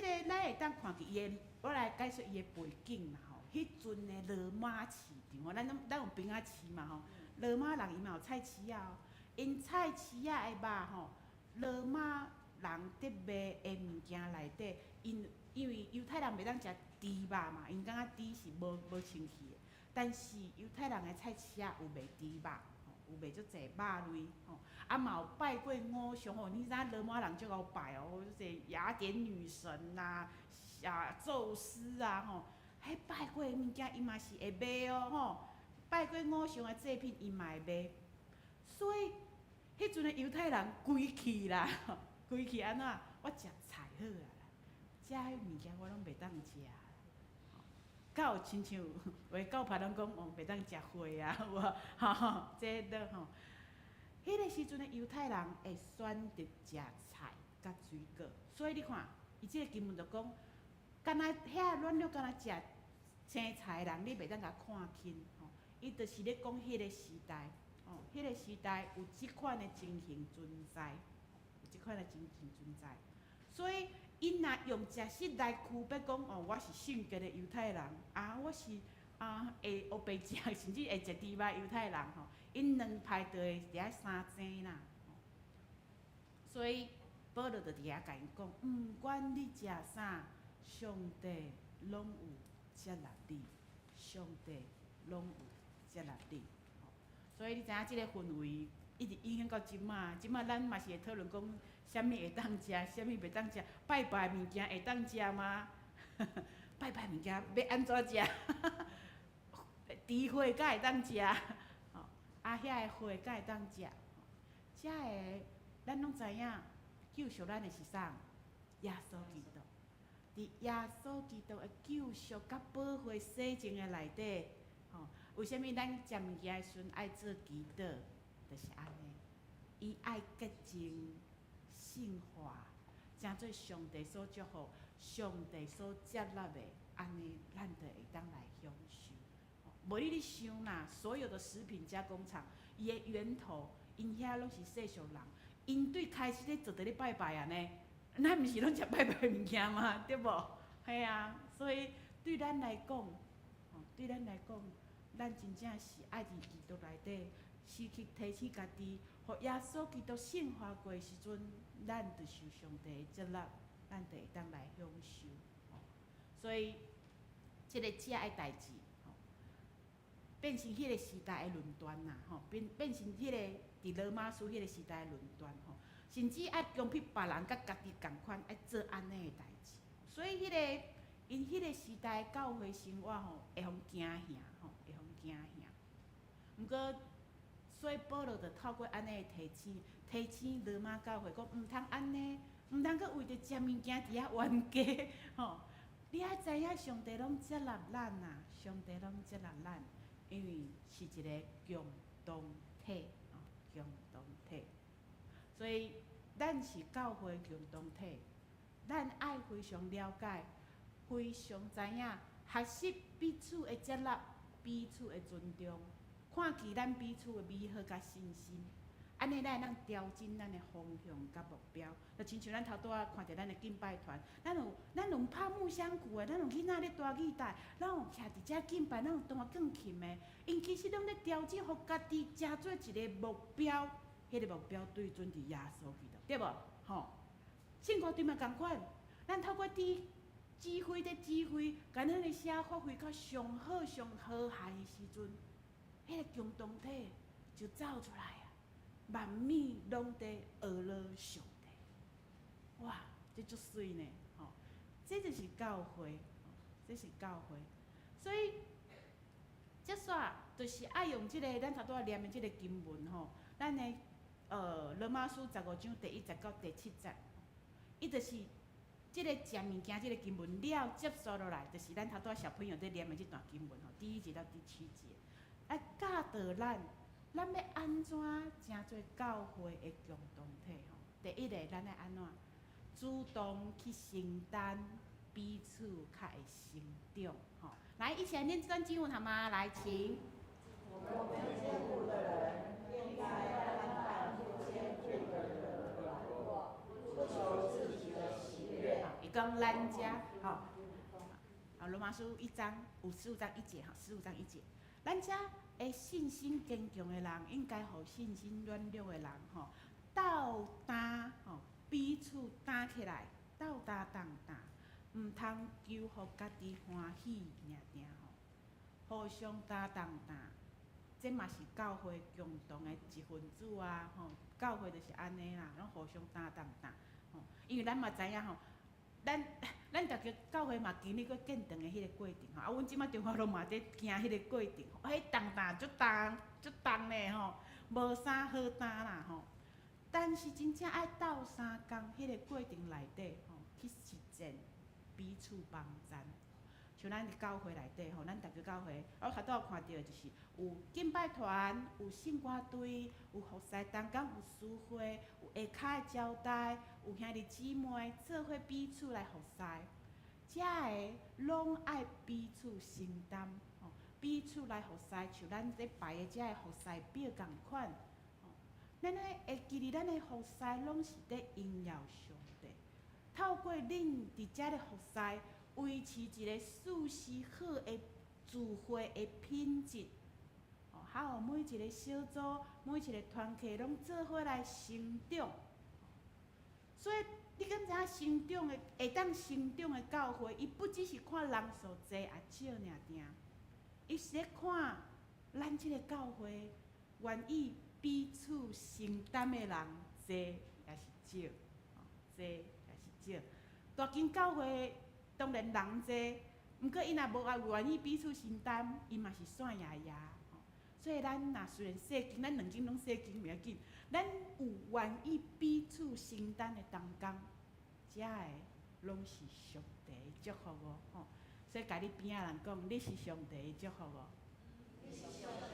個，咱會當看見伊的，我來解說伊的背景啦，吼。彼陣的羅馬市場吼，咱攏咱有平仔市嘛，吼。羅馬人伊嘛有菜市仔哦，𪜶菜市仔的肉吼，羅馬人佇賣的物件內底，𪜶因為猶太人袂當食豬肉嘛，𪜶感覺豬是無清氣的。但是猶太人的菜市仔有賣豬肉，吼，有賣足濟肉類，吼，啊嘛有拜過偶像吼，你知影羅馬人足𠢕拜哦，足濟雅典女神呐，啊宙斯啊，吼，彼拜過的物件伊嘛是會賣哦，吼，拜過偶像的祭品伊嘛會賣，所以彼陣的猶太人規氣啦，規氣按怎？我食菜好啊啦，遮物件我攏袂當食。敢有親像有的教派攏講哦，袂當食血啊，有無？吼，這都吼。彼个時陣的猶太人會選擇食菜佮水果，所以你看，伊這个經文就講，干焦遐軟弱，干焦食青菜的人，你袂當共看輕吼。伊就是咧講彼个時代，吼，彼个時代有這款的情形存在，有這款的情形存在，所以。𪜶若用食食來區別講哦，我是聖潔的猶太人，啊，我是啊會烏白食，甚至會食豬肉猶太人吼，𪜶兩派就會佇遐相爭啦。所以保羅就佇遐共𪜶講，毋管你食啥，上帝攏有接納你，上帝攏有接納你。所以你知影這个氛圍一直影響到這馬，這馬咱嘛是會討論講。啥物會當食，啥物袂當食？拜拜物件會當食嗎？拜拜物件欲按怎食？豬血敢會當食？吼，啊，遐个血敢會當食？遮个咱攏知影，救贖咱的是啥？耶穌基督。佇耶穌基督的救贖佮寶血洗淨的內底，吼，為啥物咱食物件的時陣愛做祈禱？就是按呢，伊愛潔淨、聖化，成做上帝所祝福、上帝所接納的，按呢，咱就會當來享受。無你咧想啦，所有的食品加工廠，伊的源頭，𪜶遐攏是世俗人，𪜶對開始咧做佇咧拜拜按呢，咱毋是攏食拜拜物件嗎？對無？嘿啊，所以對咱來講，吼，對咱來講，咱真正是愛佇基督內底，時刻提醒家己，予耶穌基督聖化過的時陣，咱就受上帝的接納，咱就會當來享受。所以，這个食的代誌，吼，變成彼个時代的論斷啦，吼，變成彼个佇羅馬書彼个時代的論斷，吼，甚至愛強迫別人佮家己仝款愛做按呢的代誌。所以，彼个𪜶彼个時代教會生活吼，會予驚嚇，吼，會予驚嚇。毋過，所以保羅就透過按呢的提醒，提醒羅馬教會講，毋通按呢，毋通閣為著食物件佇遐冤家，吼。你愛知影，上帝攏接納咱啊，上帝攏接納咱，因為是一个共同體，吼，共同體。所以，咱是教會共同體，咱愛非常了解，非常知影，學習彼此的接納，彼此的尊重，看見咱彼此的美好佮信心，按呢咱會當調整咱的方向佮目標。就親像咱頭拄仔看著咱的敬拜團，咱有拍木箱鼓的，咱有囡仔咧彈吉他，咱有徛佇遮敬拜，咱有彈鋼琴的，𪜶其實攏咧調整，予家己成做一個目標，彼個目標對準佇耶穌基督，對無？吼，聖歌隊嘛仝款，咱透過佇指揮咧指揮，共咱的聲發揮到上好、上和諧的時陣，彼個共同體就走出來啊！萬物攏佇學樂上帝，哇，這足媠呢！吼，這就是教會，這是教會。所以，接煞就是愛用這个咱頭拄仔念的這个經文吼，咱的羅馬書15章第1節到第7節，伊就是這个食物件這个經文了，接續落來，就是咱頭拄仔小朋友佇念的這段經文吼，第1節到第7節，來教導咱，咱欲按怎成做教會的共同體吼？第一个，咱愛按怎主動去承擔彼此較會成長吼？來，一起來念這段經文好嗎？來，請。我們堅固的人應該擔待不堅固的人的軟弱，不求自己的喜悅。伊講咱遮吼，好，羅馬書1章55章1節哈，十五章一節，咱遮的信心堅強的人，應該予信心軟弱的人吼，鬥擔吼，彼此擔起來，鬥擔重擔，毋通求予家己歡喜爾爾吼，互相擔重擔，這嘛是教會共同的一份子啊吼，教會就是按呢啦，攏互相擔重擔吼，因為咱嘛知影吼，咱逐家教會嘛經歷過建堂的彼个過程吼，啊，阮這擺中華路嘛佇行彼个過程，彼重擔足重足重呢吼，無啥好擔啦吼。但是真正愛鬥相共彼个過程內底吼，去實踐彼此幫贊。像咱佇教會內底吼，咱逐家教會，我頭拄仔看著就是有敬拜團，有聖歌隊，有服侍同工，有司會，有下跤的招待，有兄弟姊妹做伙彼此來服侍，遮个攏愛彼此承擔，吼，彼此來服侍，像咱咧排的遮个服侍表仝款，吼，咱愛會記得咱的服侍攏是佇榮耀上帝，透過恁佇遮咧服侍，維持一个舒適好的聚會的品質，哦，還有每一个小組、每一个團契攏做伙來成長。所以你敢知影成長的會當成長的教會，伊不只是看人數濟抑少爾爾，伊是咧看咱這个教會願意彼此承擔的人濟抑是少，濟抑是少。大間教會當然人濟，毋過伊若無愛願意彼此承擔，伊嘛是散掖掖。所以咱若雖然細間，咱兩間攏細間袂要緊，咱有願意彼此承擔的同工，遮个攏是上帝的祝福哦，吼！所以共你邊仔人講，你是上帝的祝福哦。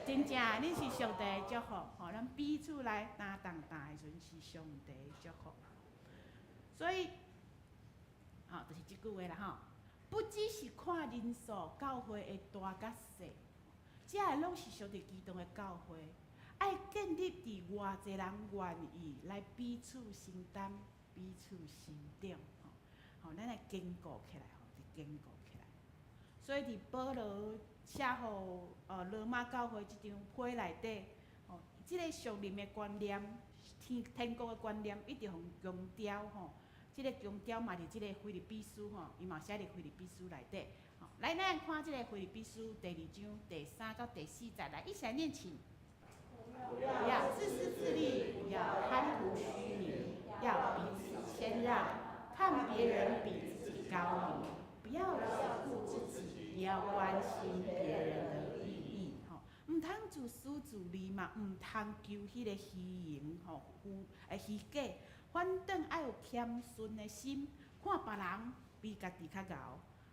真正，你是上帝的祝福，吼！咱彼此來擔重擔的時陣是上帝的祝福。所以，吼，就是這句話啦，吼！不只是看人數，教會的大佮細，這个攏是上帝基督的教會，愛建立佇偌濟人願意來彼此承擔、彼此成長，吼！吼，咱來堅固起來，吼，堅固起來。所以佇保羅寫予羅馬教會這張批內底，吼，這个屬靈的觀念、天國的觀念，一直予強調，吼。這个強調嘛，佇這个腓立比書吼，伊嘛寫佇腓立比書內底。吼，來，咱看這个腓立比書第二章第三到第四節，來，一起來念，請。不要自私自利，不要貪圖虛名，要彼此謙讓，看別人比自己高明，不要只顧自己，也要關心別人的利益。吼，毋通自私自利嘛，毋通求彼個虛榮吼，虛虛假。反轉愛有謙遜的心，看別人比家己較𠢕，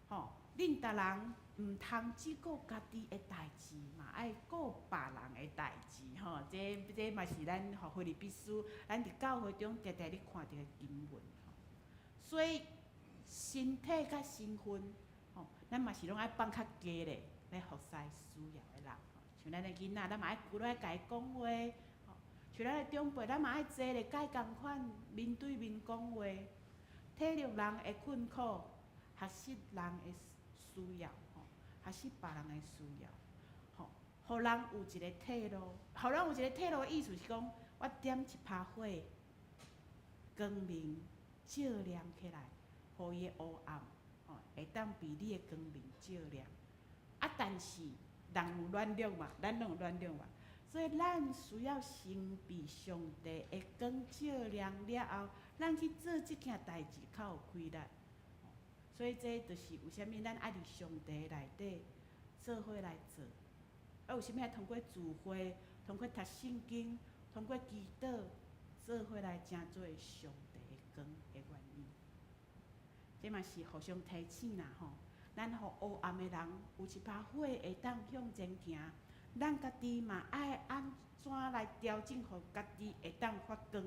吼，恁逐人毋通只顧家己的代誌，嘛愛顧別人的代誌，吼。這嘛是咱予腓立比書，咱佇教會中定定咧看著的經文，吼。所以身體佮身份，吼，咱嘛是攏愛放較低咧，來服侍需要的人，吼。像咱的囡仔，咱嘛愛久來共伊講話。像咱的長輩，咱嘛愛坐咧，共伊仝款面對面講話，體諒人的困苦，學習人的需要，吼，學習別人的需要，吼，予人有一个退路，予人有一个退路的意思是講，我點一趴火，光明照亮起來，予伊的黑暗，吼，會當被你的光明照亮。啊，但是人有軟弱嘛，咱攏有軟弱嘛。所以咱需要先被上帝的光照亮了後，咱去做這件代誌較有氣力。所以這就是為啥物咱愛佇上帝內底做伙來做。啊，為啥物愛通過聚會、通過讀聖經、通過祈禱，做伙來成做上帝的光的原因。這嘛是互相提醒啦吼，咱予黑暗的人有一把火會當向前行。咱家己嘛愛按怎來調整，予家己會當發光。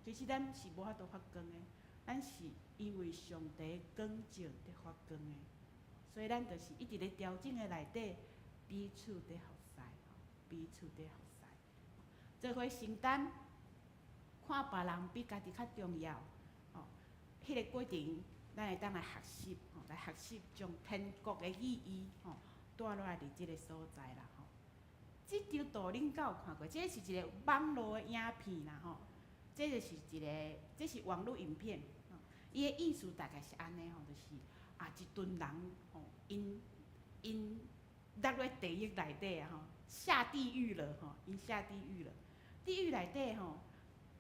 其實咱是無法度發光的，咱是因為上帝光照佇發光的，所以咱就是一直咧調整的內底，彼此佇服侍，彼此佇服侍，做伙承擔，看別人比家己較重要。吼，彼个過程，咱會當來學習，吼，來學習將天國的意義，吼，帶落來佇這个所在啦，吼。這張圖恁敢有看過？這是一个網路的影片啦，吼。這就是一个，這是網路影片。伊的意思大概是按呢吼，就是啊，一陣人吼，𪜶𪜶落咧地獄內底啊吼，下地獄了吼，𪜶下地獄了。地獄內底吼，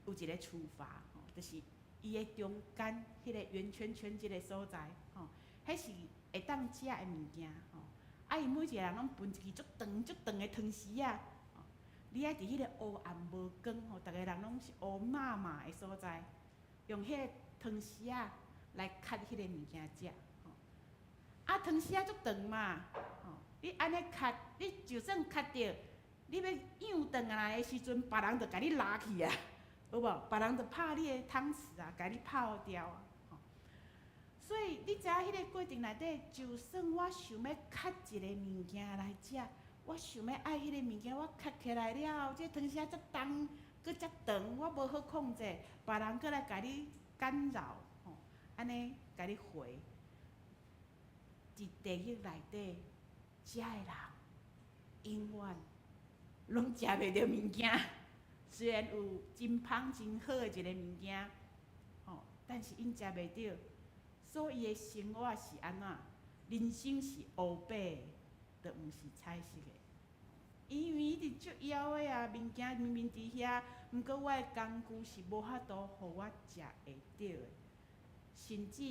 有一个廚房吼，就是伊的中間彼个圓圈圈這个所在吼，彼是會當食的物件吼。啊，伊每一个人攏分一支足長足長的湯匙仔，你愛佇彼個黑暗無光吼，逐个人攏是烏麻麻的所在，用彼个湯匙仔來崁彼個物件食，吼。啊，湯匙仔足長嘛，吼，你按呢崁，你就算崁著，你欲仰轉來的時陣，別人就共你拉去啊，有無？別人就拍你的湯匙啊，共你拋掉啊。所以你知影彼个過程內底，就算我想欲崁一个物件來食，我想欲愛彼個物件，我崁起來了後，這個湯匙遮重，閣遮長，我無好控制，別人閣來共你干擾，吼，按呢共你回。佇地獄內底，遮的人永遠攏食袂著物件，雖然有真芳真好的一个物件，吼，但是𪜶食袂著。所以伊的生活是按怎？人生是烏白的，就毋是彩色的。因為伊直足枵的啊，物件明明佇遐，毋過我的工具是無法度予我食會著的。甚至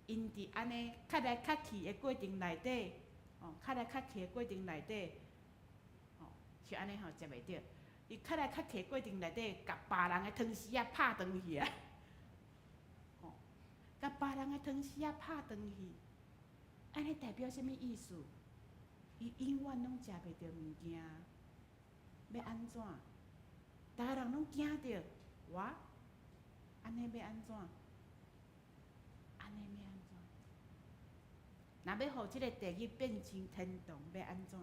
𪜶佇按呢崁來崁去的過程內底，吼，崁來崁去的過程內底，吼，是按呢吼，食袂著。伊崁來崁去的過程內底，共別人的湯匙仔拍斷去啊！共別人的汤匙仔拍斷去，按呢代表啥物意思？伊永遠攏食袂著物件，欲按怎？逐个人攏驚著，哇！按呢欲按怎？按呢欲按怎？若欲予這个地獄變成天堂，欲按怎？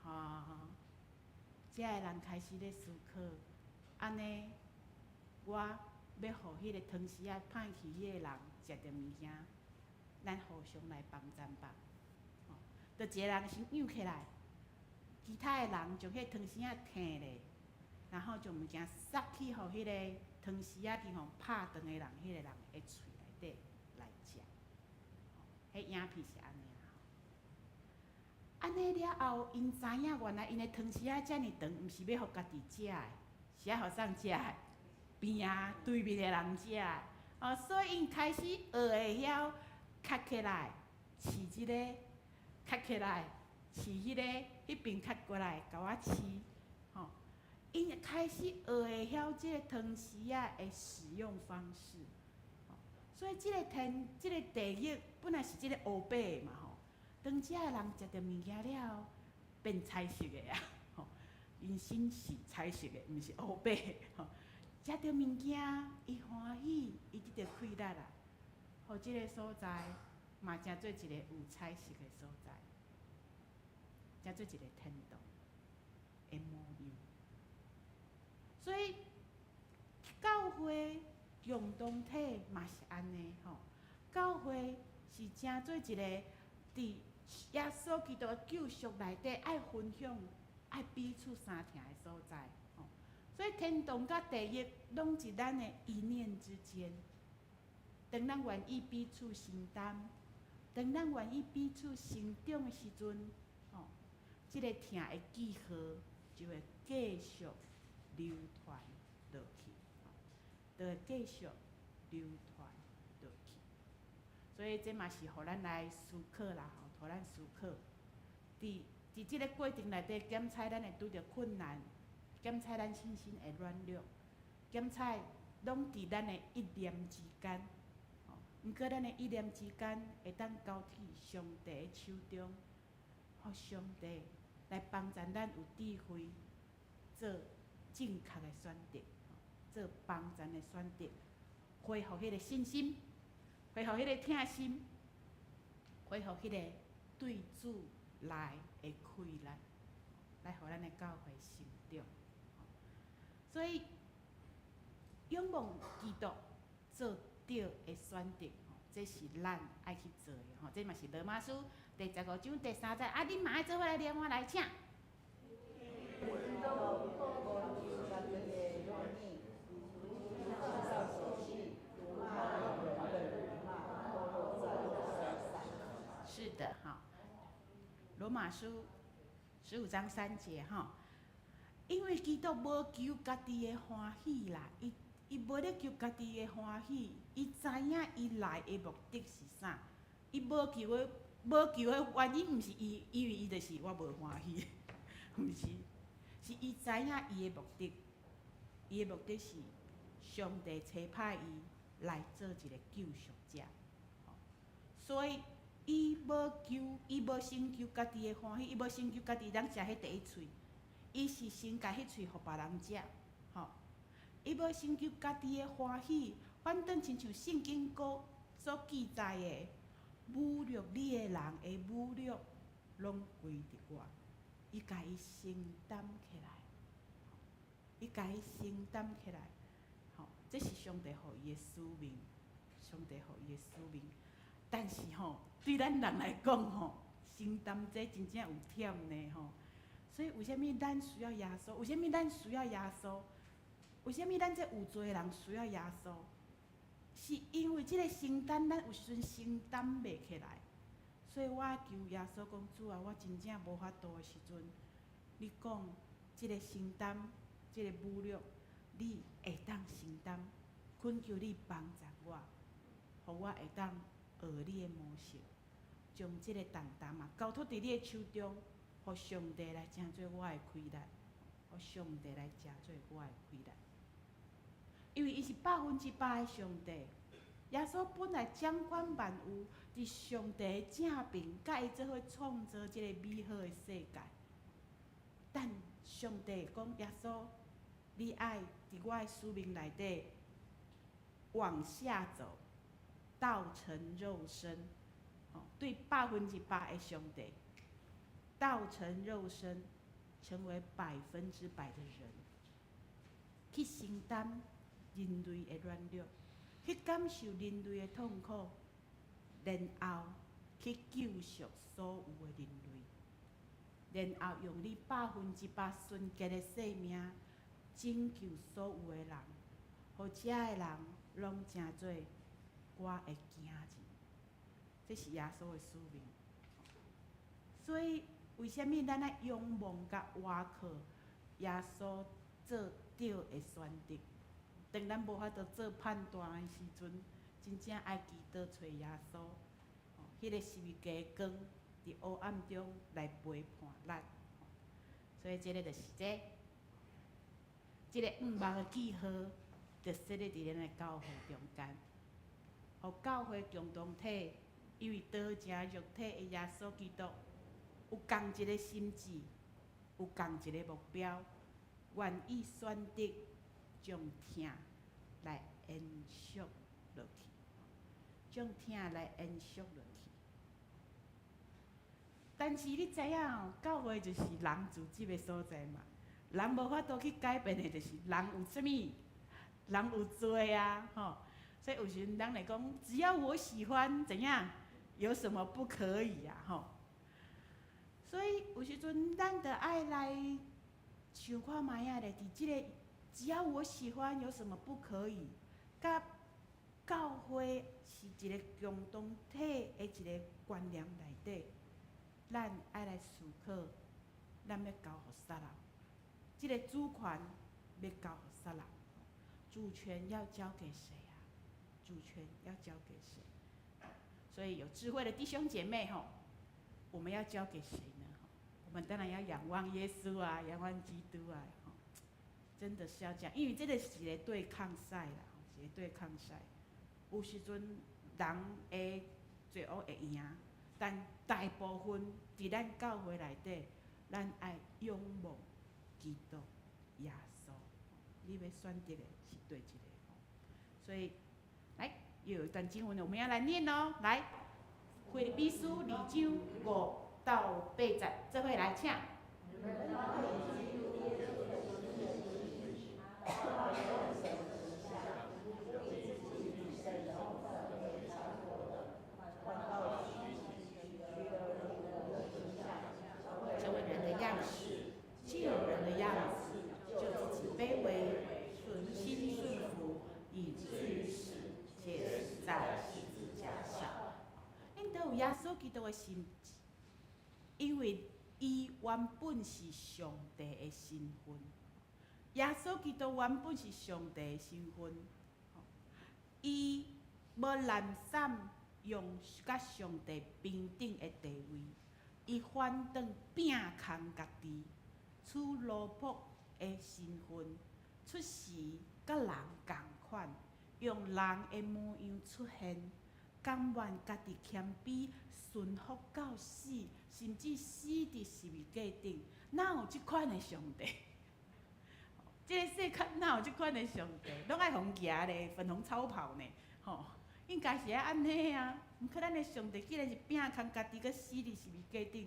吼，遮的人開始咧思考，按呢，我欲予彼个湯匙仔歹去彼个人食著物件，咱互相來幫贊吧。吼，就一個人先仰起來，其他的人將彼個湯匙仔提咧，然後將物件塞去予彼個湯匙仔去予拍斷的人，彼個人的喙內底來食。彼影片是按呢啦。按呢了後，𪜶知影原來𪜶的湯匙仔遮爾長，毋是欲予家己食的，是愛予啥人食的？邊仔對面的人食的。哦，所以𪜶開始學會曉抾起來試這个，抾起來試彼个，彼邊抾過來共我試，吼。𪜶開始學會曉這个湯匙仔的使用方式。所以這个天，這个地獄本來是這个烏白的嘛吼。當遮的人食著物件了後，變彩色的啊！吼，𪜶身是彩色的，毋是烏白的吼。食著物件，伊歡喜，伊得著快樂啊！予這个所在嘛，成做一个有彩色的所在，成做一个天堂的模樣。所以教會共同體嘛是按呢吼，教會是成做一个佇耶穌基督的救贖內底愛分享、愛彼此相疼的所在。吼，所以天堂佮地獄攏佇咱的一念之間。當咱願意彼此承擔，當咱願意彼此成長的時陣，吼，這个疼的記號就會繼續流傳落去，就會繼續流傳落去。所以這嘛是予咱來思考啦，吼，予咱思考。佇這个過程內底，檢採咱會拄著困難，檢採咱信心的軟弱，檢採攏佇咱的一念之間。毋過，咱的一念之間會當交佇上帝的手中，予上帝來幫助咱有智慧做正確的選擇，做幫助的選擇，恢復彼个信心，恢復彼个疼心，恢復彼个對主來的快樂，來予咱的教會成長。所以，仰望基督做對的選擇，這是咱愛去做的吼。這嘛是羅馬書第15章第3節。啊，恁嘛愛做伙來念，我來請。因為基督無求家己的榮美，如經上所記，辱罵人的辱罵都落在我身上。是的，哈。羅馬書15章3節，哈。因為基督無求家己的歡喜啦，伊無咧求家己的歡喜，伊知影伊來的目的是啥。伊無求的，無求的原因，毋是伊以為伊就是我無歡喜，毋是，是伊知影伊的目的，伊的目的是上帝差派伊來做一个救贖者，所以伊無求，伊無先求家己的歡喜，伊無先求家己通食彼第一喙，伊是先共彼喙予別人食，吼。伊無先求家己的歡喜，反轉親像聖經閣所記載的，侮辱你的人的侮辱，攏歸佇我，伊共伊承擔起來，伊共伊承擔起來，吼，這是上帝予伊的使命，上帝予伊的使命。但是吼，對咱人來講吼，承擔這真正有忝呢吼。所以為啥物咱需要耶穌？為啥物咱需要耶穌？為啥物咱這有罪的人需要耶穌？是因為這个承擔，咱有時陣承擔袂起來。所以我求耶穌講，主啊，我真正無法度的時陣，你講這个承擔，這个侮辱，你會當承擔，懇求你幫助我，予我會當學你的模式，將這个重擔嘛交託佇你的手中，予上帝來成做我的氣力，予上帝來成做我的氣力。因為伊是百分之百的上帝。耶穌本來掌管萬有，佇上帝的正爿，佮伊做伙創造這个美好的世界。但上帝講耶穌，你愛佇我的使命內底往下走，道成肉身，對百分之百的上帝，道成肉身，成為百分之百的人，去承擔人類的軟弱，去感受人類的痛苦，然後去救贖所有的人類，然後用你百分之百純潔的生命拯救所有的人，予遮的人攏成做我的囝兒。這是耶穌的使命。所以，為啥物咱愛仰望佮倚靠耶穌做對的選擇？當咱無法度做判斷的時陣，真正愛祈禱揣耶穌，彼个十字架的光佇黑暗中來陪伴咱。所以，這个就是這，這个五目的記號，就設立佇咱的教會中間，予教會共同體，因為道成肉體的耶穌基督，有仝一个心志，有仝一个目標，願意選擇將疼來延續落去，將疼來延續落去。但是你知影哦，教會就是人聚集的所在嘛，人無法度去改變的，就是人有啥物，人有罪啊，吼。所以有時陣人會講，只要我喜歡，怎樣，有什麼不可以啊？吼。所以有時陣咱著愛來想看覓仔咧，佇這个只要我喜歡，有什麼不可以？佮教會是一个共同體的一个觀念內底，咱愛來思考，咱欲交予啥人？這个主權欲交予啥人？主權要交給誰啊？主權要交給誰？所以有智慧的弟兄姐妹吼，我們要交給誰呢？我們當然要仰望耶穌啊，仰望基督啊！真的是要這樣，因為這个是一个對抗賽啦，一个對抗賽。有時陣人會罪惡會贏，但大部分佇咱教會內底，咱愛仰望基督耶穌。你欲選擇的是佗一个？所以，來又有一段經文，我們要來念哦。來，腓立比書二章五到八節，做伙來，請。你們當以基督耶穌的心為心，他本有神的形象，不以自己與神同等為強奪的，反倒虛己，取了奴僕的形象，成為人的樣式，既有人的樣子，就自己卑微，存心順服，以至於死，且死在十字架上。恁都有耶穌基督的心志，因為伊原本是上帝的身份。耶穌基督原本是上帝的身份，伊無濫耍用佮上帝平等的地位，伊反轉摒空家己，取奴僕的身份，出世佮人仝款，用人的模樣出現，甘願家己謙卑，順服到死，甚至死佇十字架頂。哪有這款的上帝？這个世界哪有這款的上帝？攏愛予人騎咧，粉紅超跑呢？吼，應該是愛按呢啊。毋過咱的上帝竟然是摒空家己，閣死佇十字架頂，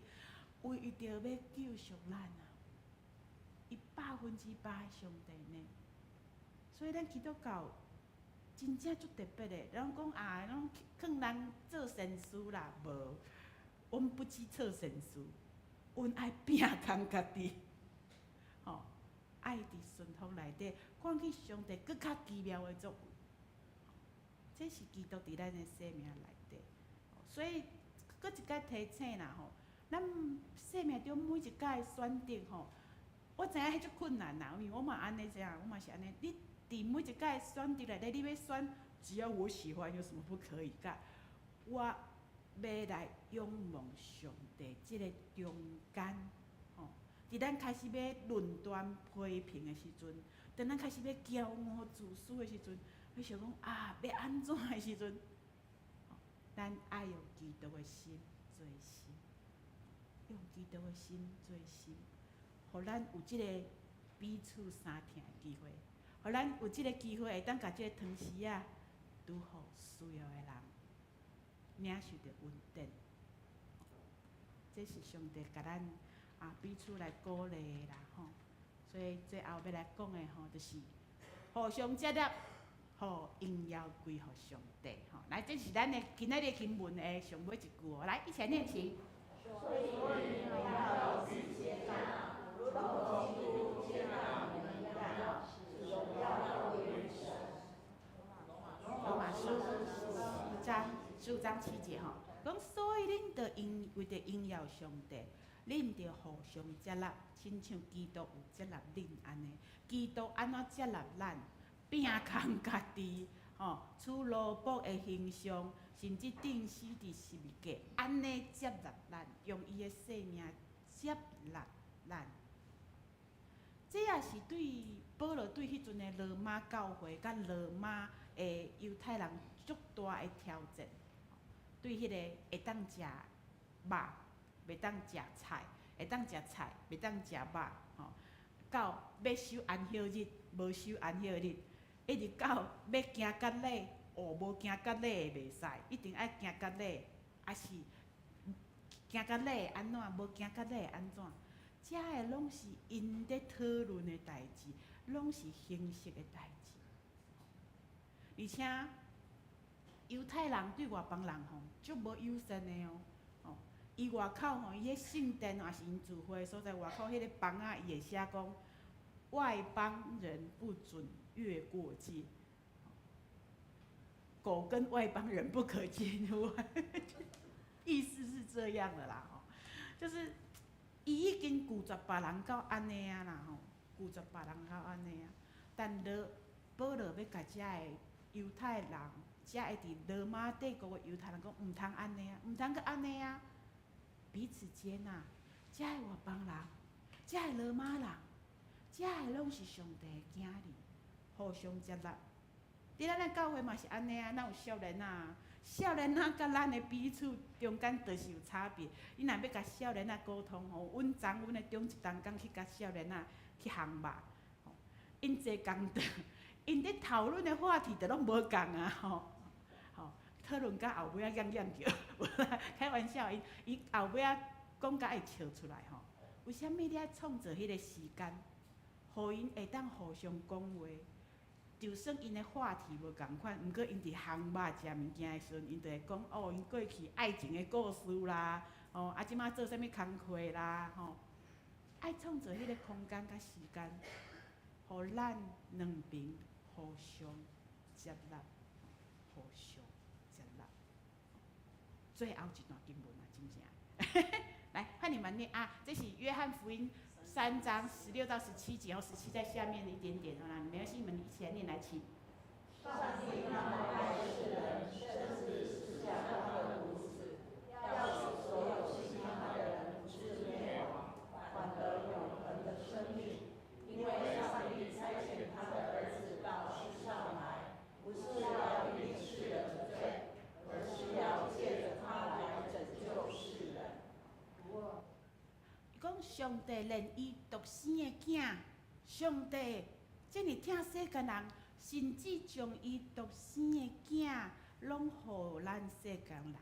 為著欲救贖咱啊！伊百分之百的上帝呢。所以咱基督教真正足特別的，攏講啊，攏勸人做善事啦，無，阮不止做善事，阮愛摒空家己，吼，愛佇順服內底，看見上帝閣較奇妙的作為，這是基督佇咱的生命內底，所以閣一擺提醒啦吼，咱生命中每一擺選擇吼，我知影彼足困難啦，因為我嘛按呢這樣，我嘛是按呢。你佇每一擺選擇內底，你欲選，只要我喜歡，有什麼不可以？佮我欲來仰望上帝這个中間，吼，佇咱開始欲論斷批評的時陣，當咱開始欲驕傲自私的時陣，欲想講啊，欲按怎的時陣，咱愛用基督的心做心，用基督的心做心，予咱有這個彼此相疼的機會，予咱有這個機會會當共這個湯匙仔，拄予需要的人領受著恩典。這是上帝共咱啊彼此來鼓勵的啦吼。所以最後欲來講的吼，就是互相接納，予榮耀歸予上帝吼。來，這是咱的今仔日經文的上尾一句哦。來，一起來念請。所以你們要彼此接納，如同基督接納你們一樣，使榮耀歸於神。羅馬書15章7節吼，講所以恁著應為著榮耀上帝，恁著互相接納，親像基督有接納恁按呢。基督按怎接納咱？摒空家己，吼，取奴僕的形象，甚至釘死佇十字架，按呢接納咱，用伊的生命接納咱。這也是對保羅對彼陣的羅馬教會佮羅馬的猶太人足大的挑戰。對彼個會當食肉，袂當食菜；會當食菜，袂當食肉，吼。到欲守安息日，無守安息日，一直到欲行割禮，哦，無行割禮的袂使，一定愛行割禮，抑是行割禮按怎，無行割禮按怎？這个攏是𪜶咧討論的代誌，攏是形式的代誌。而且猶太人對外邦人吼，足無友善的哦。吼，伊外口吼，伊彼聖殿抑是𪜶聚會所在外口彼個枋仔，伊會寫講：外邦人不准越過界，狗跟外邦人不可進入。意思是這樣的啦，吼，就是伊已經拒絕別人到按呢啊啦，吼，拒絕別人到按呢啊。但羅保羅欲共遮个猶太人，遮个佇羅馬帝國的猶太人講，毋通按呢啊，毋通閣按呢啊，彼此接納，遮个外邦人，遮个羅馬人，遮个攏是上帝的囝兒，互相接納。佇咱的教會嘛是按呢啊，咱有少年仔，少年仔佮咱的彼此中間就是有差別。你若欲共少年仔溝通吼，阮昨阮的長一同工去共少年仔去烘肉，吼，𪜶坐仝桌，𪜶咧討論的話題就攏無仝啊，吼，吼，討論到後尾仔厭厭叫，無啦，開玩笑，𪜶伊後尾仔講甲會笑出來吼。為啥物你愛創造彼個時間，予𪜶會當互相講話？就算𪜶的話題無仝款，毋過𪜶佇烘肉食物件的時陣，𪜶就會講哦，𪜶過去愛情的故事啦，吼，啊，這擺做啥物工課啦，吼，愛創造彼個空間佮時間，予咱兩邊互相接納，互相接納。最後一段經文啊，真正。來，換你們念啊！這是約翰福音3章16到17節，哦，17在下面一點點，好啦，沒關係，你們一起來念來，請。上帝那麼愛世人，甚至賜下他的獨子，要使所有信他的人不至滅亡，反得永恆的生命。因為上帝差遣他的兒子到世上來，不是要定世人的罪，而是要借着他來拯救世人。講上帝連伊獨生的囝，上帝這爾疼世間人，甚至將伊獨生的囝攏予咱世間人，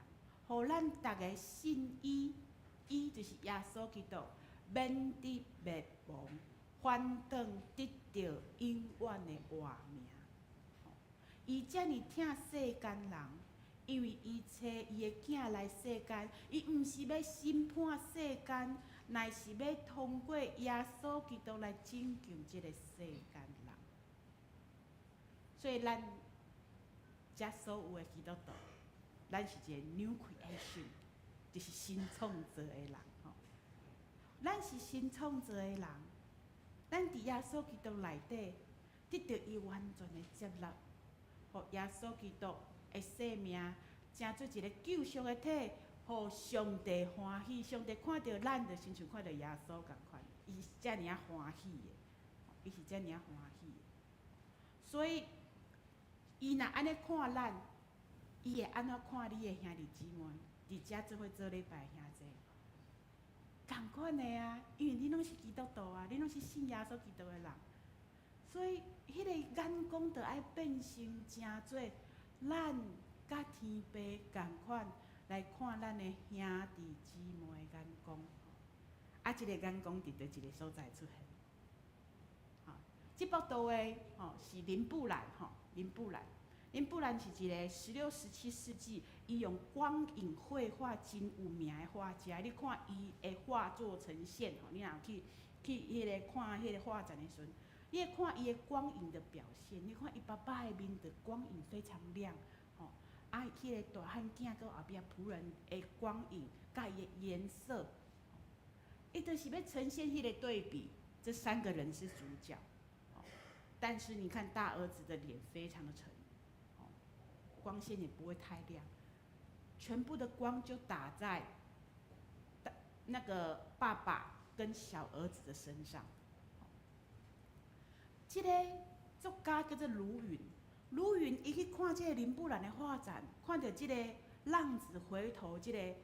予咱逐个信伊，伊就是耶穌基督，免得滅亡，反轉得著永遠的活命。伊這爾疼世間人，因為伊差伊的囝來世間，伊毋是欲審判世間，乃是欲通過耶穌基督來拯救這個世間人。所以咱遮所有的基督徒，咱是一個 new creation，就是新創造的人吼。咱是新創造的人，咱佇耶穌基督內底得著伊完全的接納，予耶穌基督的生命成做一個救贖的體，予上帝歡喜。上帝看著咱，就親像看著耶穌仝款，伊是遮爾仔歡喜的，伊是遮爾仔歡喜的。所以，伊若按呢看咱，伊會按怎看你的兄弟姊妹？佇遮做伙做禮拜的兄弟，仝款的啊，因為你攏是基督徒啊，你攏是信耶穌基督的人，所以彼个眼光著愛變成成做咱佮天父仝款來看咱的兄弟姊妹的眼光。啊，這个眼光佇佗一个所在出現？吼，這幅圖畫吼是林布蘭吼，林布蘭，林布蘭是一个16、17世紀，伊用光影繪畫真有名的畫家。你看伊的畫作呈現吼，你若有去彼个看彼个畫展的時陣，你會看伊的光影的表現。你看伊爸爸的面的光影非常亮，吼，啊，彼个大漢囝閣後壁僕人的光影，佮伊的顏色。伊就是欲呈現彼个對比，這三個人是主角，但是你看大兒子的臉非常的沉，光線也不會太亮，全部的光就打在那個爸爸跟小兒子的身上。這个作家叫做盧雲，盧雲伊去看這个林布蘭的畫展，看著這个浪子回頭這个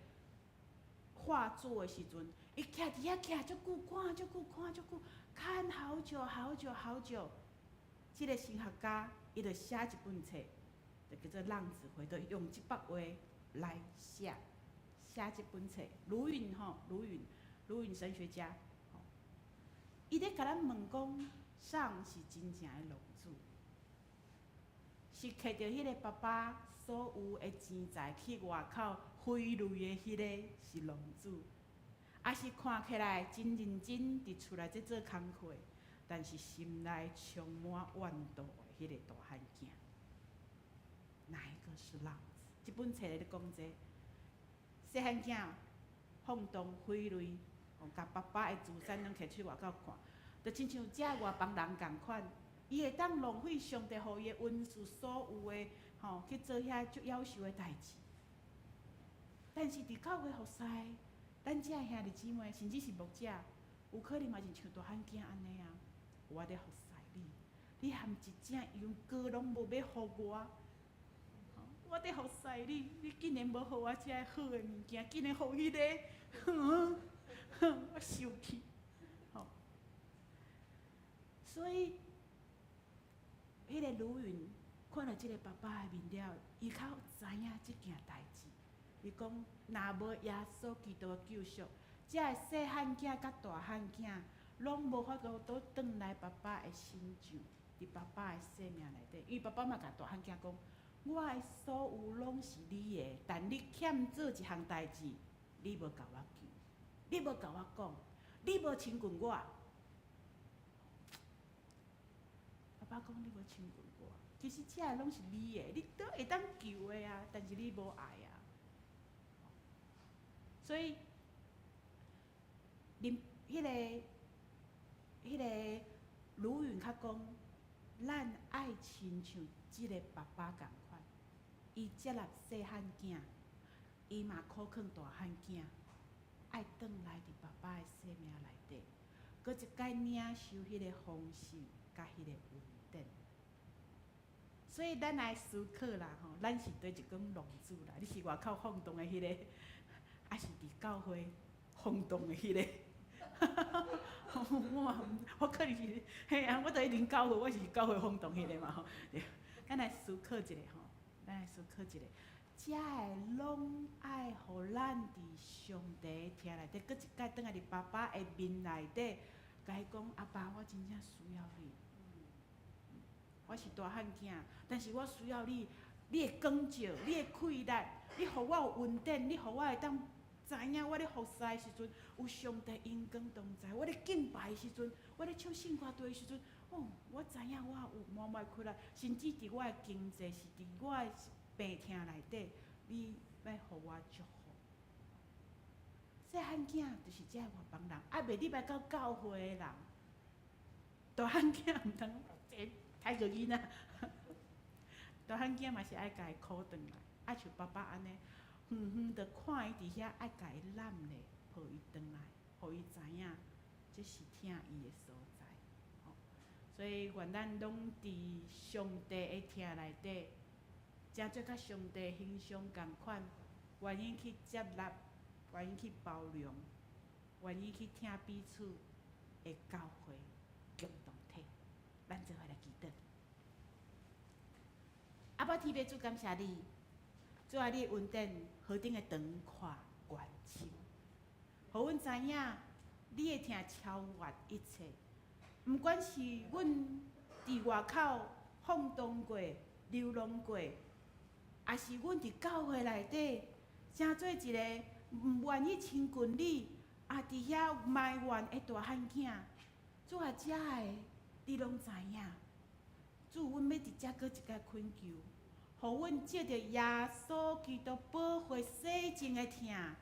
畫作的時陣，伊徛佇遐徛足久，看足久，看足久，看好久好久好久。這个神學家伊就寫一本冊，就叫做《浪子回頭》，用這幅畫來寫，寫這本冊。盧雲吼，盧雲，盧雲神學家，伊咧共咱問講，啥是真正的浪子？是摕著彼个爸爸所有的錢財去外口揮淚的彼个是浪子，抑是看起來真認真佇厝內咧做工課，但是心內充滿怨妒的彼个大漢囝？哪一個是浪子？這本冊咧講這細漢囝放蕩揮淚，共爸爸的資產攏摕出外口看，就親像遮外邦人仝款，伊會當浪費上帝予伊的恩賜所有的，吼，去做遐足夭壽的代誌。但是佇教會服侍，咱遮兄弟姊妹，甚至是牧者，有可能嘛是像大漢囝按呢啊，我咧服侍你，你含一隻羊羔攏無欲予我，我咧服侍你，你竟然無予我遮好的物件，竟然予彼个，我生氣，吼。所以，彼个盧雲看著這个爸爸的面了，伊較知影這件代誌。伊講，若無耶穌基督的救贖，這个細漢囝佮大漢囝，攏無法度倒轉來爸爸的身上，佇爸爸的生命內底。因為爸爸嘛共大漢囝講，我的所有攏是你的，但你欠做一項代誌，你無共我求，你無共我講，你無親近我。爸爸講你無親近我，其實這个攏是你的，你都會當求的啊，但是你無愛啊。所以，恁彼个盧雲較講，咱愛親像這个爸爸仝款，伊接納細漢囝，伊嘛苦勸大漢囝，愛轉來佇爸爸的生命內底，閣一擺領受彼个豐盛佮彼个恩典。所以咱來思考啦，吼，咱是佗一款浪子啦？你是外口放蕩的彼个，抑是佇教會放蕩的彼个？我我可能是，嘿啊，我都一定教會，我是教會放蕩彼个嘛吼。咱來思考一下吼，咱來思考一下，遮个攏愛予咱佇上帝聽內底，閣一擺轉來佇爸爸的面內底，共伊講：阿爸，我真正需要你。我是大漢囝，但是我需要你，你的光照，你的氣力，你予我有恩典，你予我會當知影我咧服侍的時陣，有上帝榮光同在。我咧敬拜的時陣，我咧唱聖歌的時陣，哦，我知影我有滿滿氣力，甚至佇我的經濟，是佇我的病痛內底，你欲予我祝福。細漢囝就是遮外邦人，啊，袂入來到教會的人，大漢囝毋通這刣個囡仔，大漢囝嘛是愛共伊苦轉來，愛像爸爸按呢，遠遠就看伊佇遐，愛共伊攬咧，抱伊轉來，予伊知影，這是疼伊的所在。吼，所以願咱攏佇上帝的疼內底，成做佮上帝形象仝款，願意去接納，願意去包容，願意去疼彼此的教會共同體。咱做伙來祈禱。阿爸天父主，感謝你，主啊，你的恩典何等的長闊遠深，予阮知影你的疼超越一切。毋管是阮佇外口放蕩過、流浪過，抑是阮佇教會內底，成做一个毋願意親近你，也佇遐埋怨的大漢囝，主啊，遮的你攏知影。主，阮欲佇遮閣一擺懇求，予阮藉著耶穌基督寶血洗淨的疼，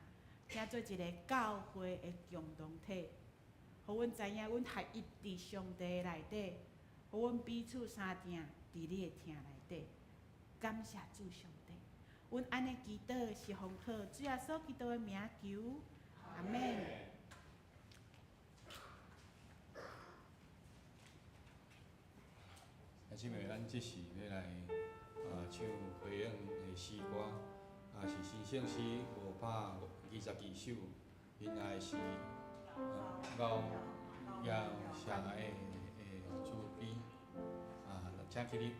成做一个教會的共同體，予阮知影阮合一佇上帝內底，予阮彼此相疼佇你的疼內底。感謝主上帝，阮按呢祈禱是奉靠主耶穌基督的名求，阿們。兄姊妹，咱這時欲來唱回應的詩歌，是新聖詩522首，仁愛是高遙狹隘的慈悲，請起立。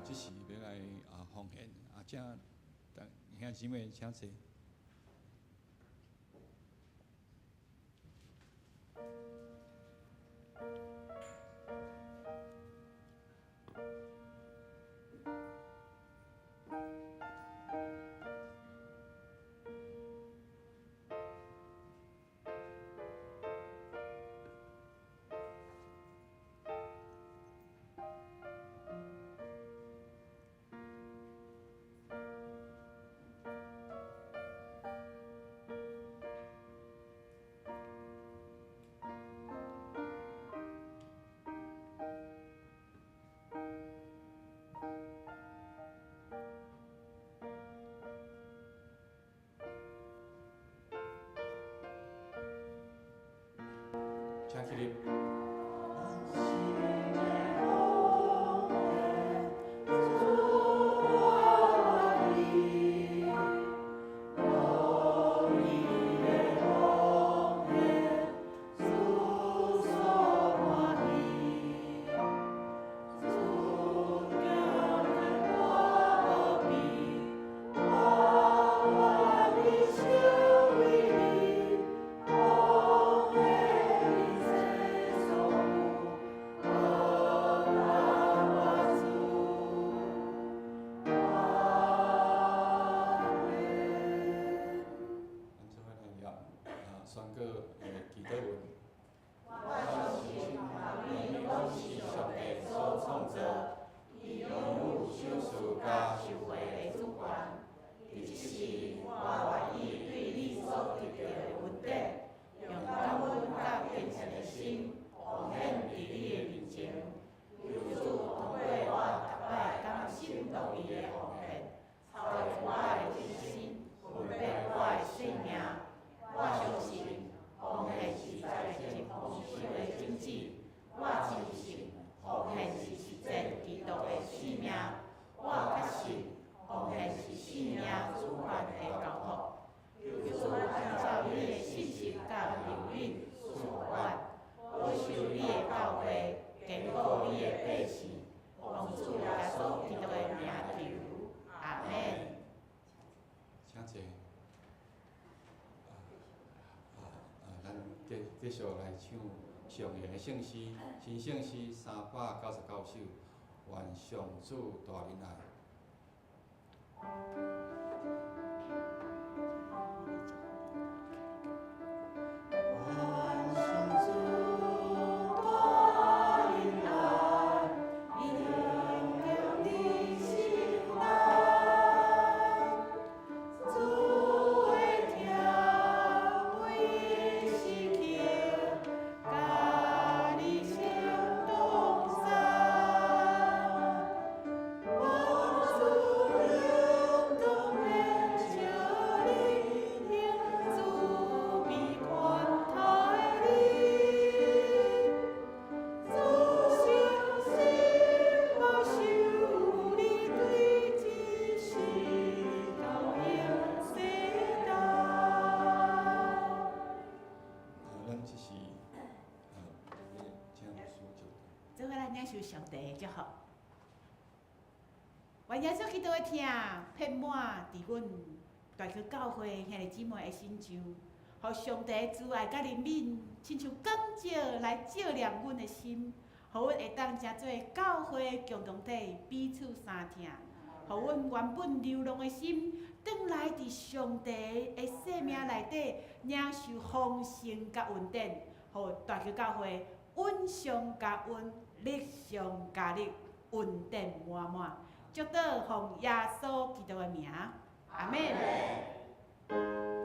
這時欲來奉獻，請兄姊妹請坐。請起立。宣告的祈禱文。我相信萬物攏是上帝所創造，伊擁有賞賜佮收回的主權。佇這時，我願意對你所得著的恩典，用感恩佮虔誠的心，奉獻佇你的面前。求主通過我逐擺甘心樂意的奉獻，超越我的人生，分別我的性命。我相信奉獻是財政豐收的種子。我深信奉獻是繼續來唱上弦的聖詩，新聖詩399首，願上主大仁愛。做伙咱領受上帝的祝福。願耶穌基督的疼遍滿佇阮大溪教會兄弟姊妹的身上，予上帝的慈愛佮憐憫，親像光照來照亮阮的心，予阮會當成做教會共同體彼此相疼，予阮原本流浪的心，轉來佇上帝的生命內底領受豐盛佮恩典，予大溪教會恩上加恩，力上加力，恩典滿滿。祝禱奉耶穌基督的名，阿們。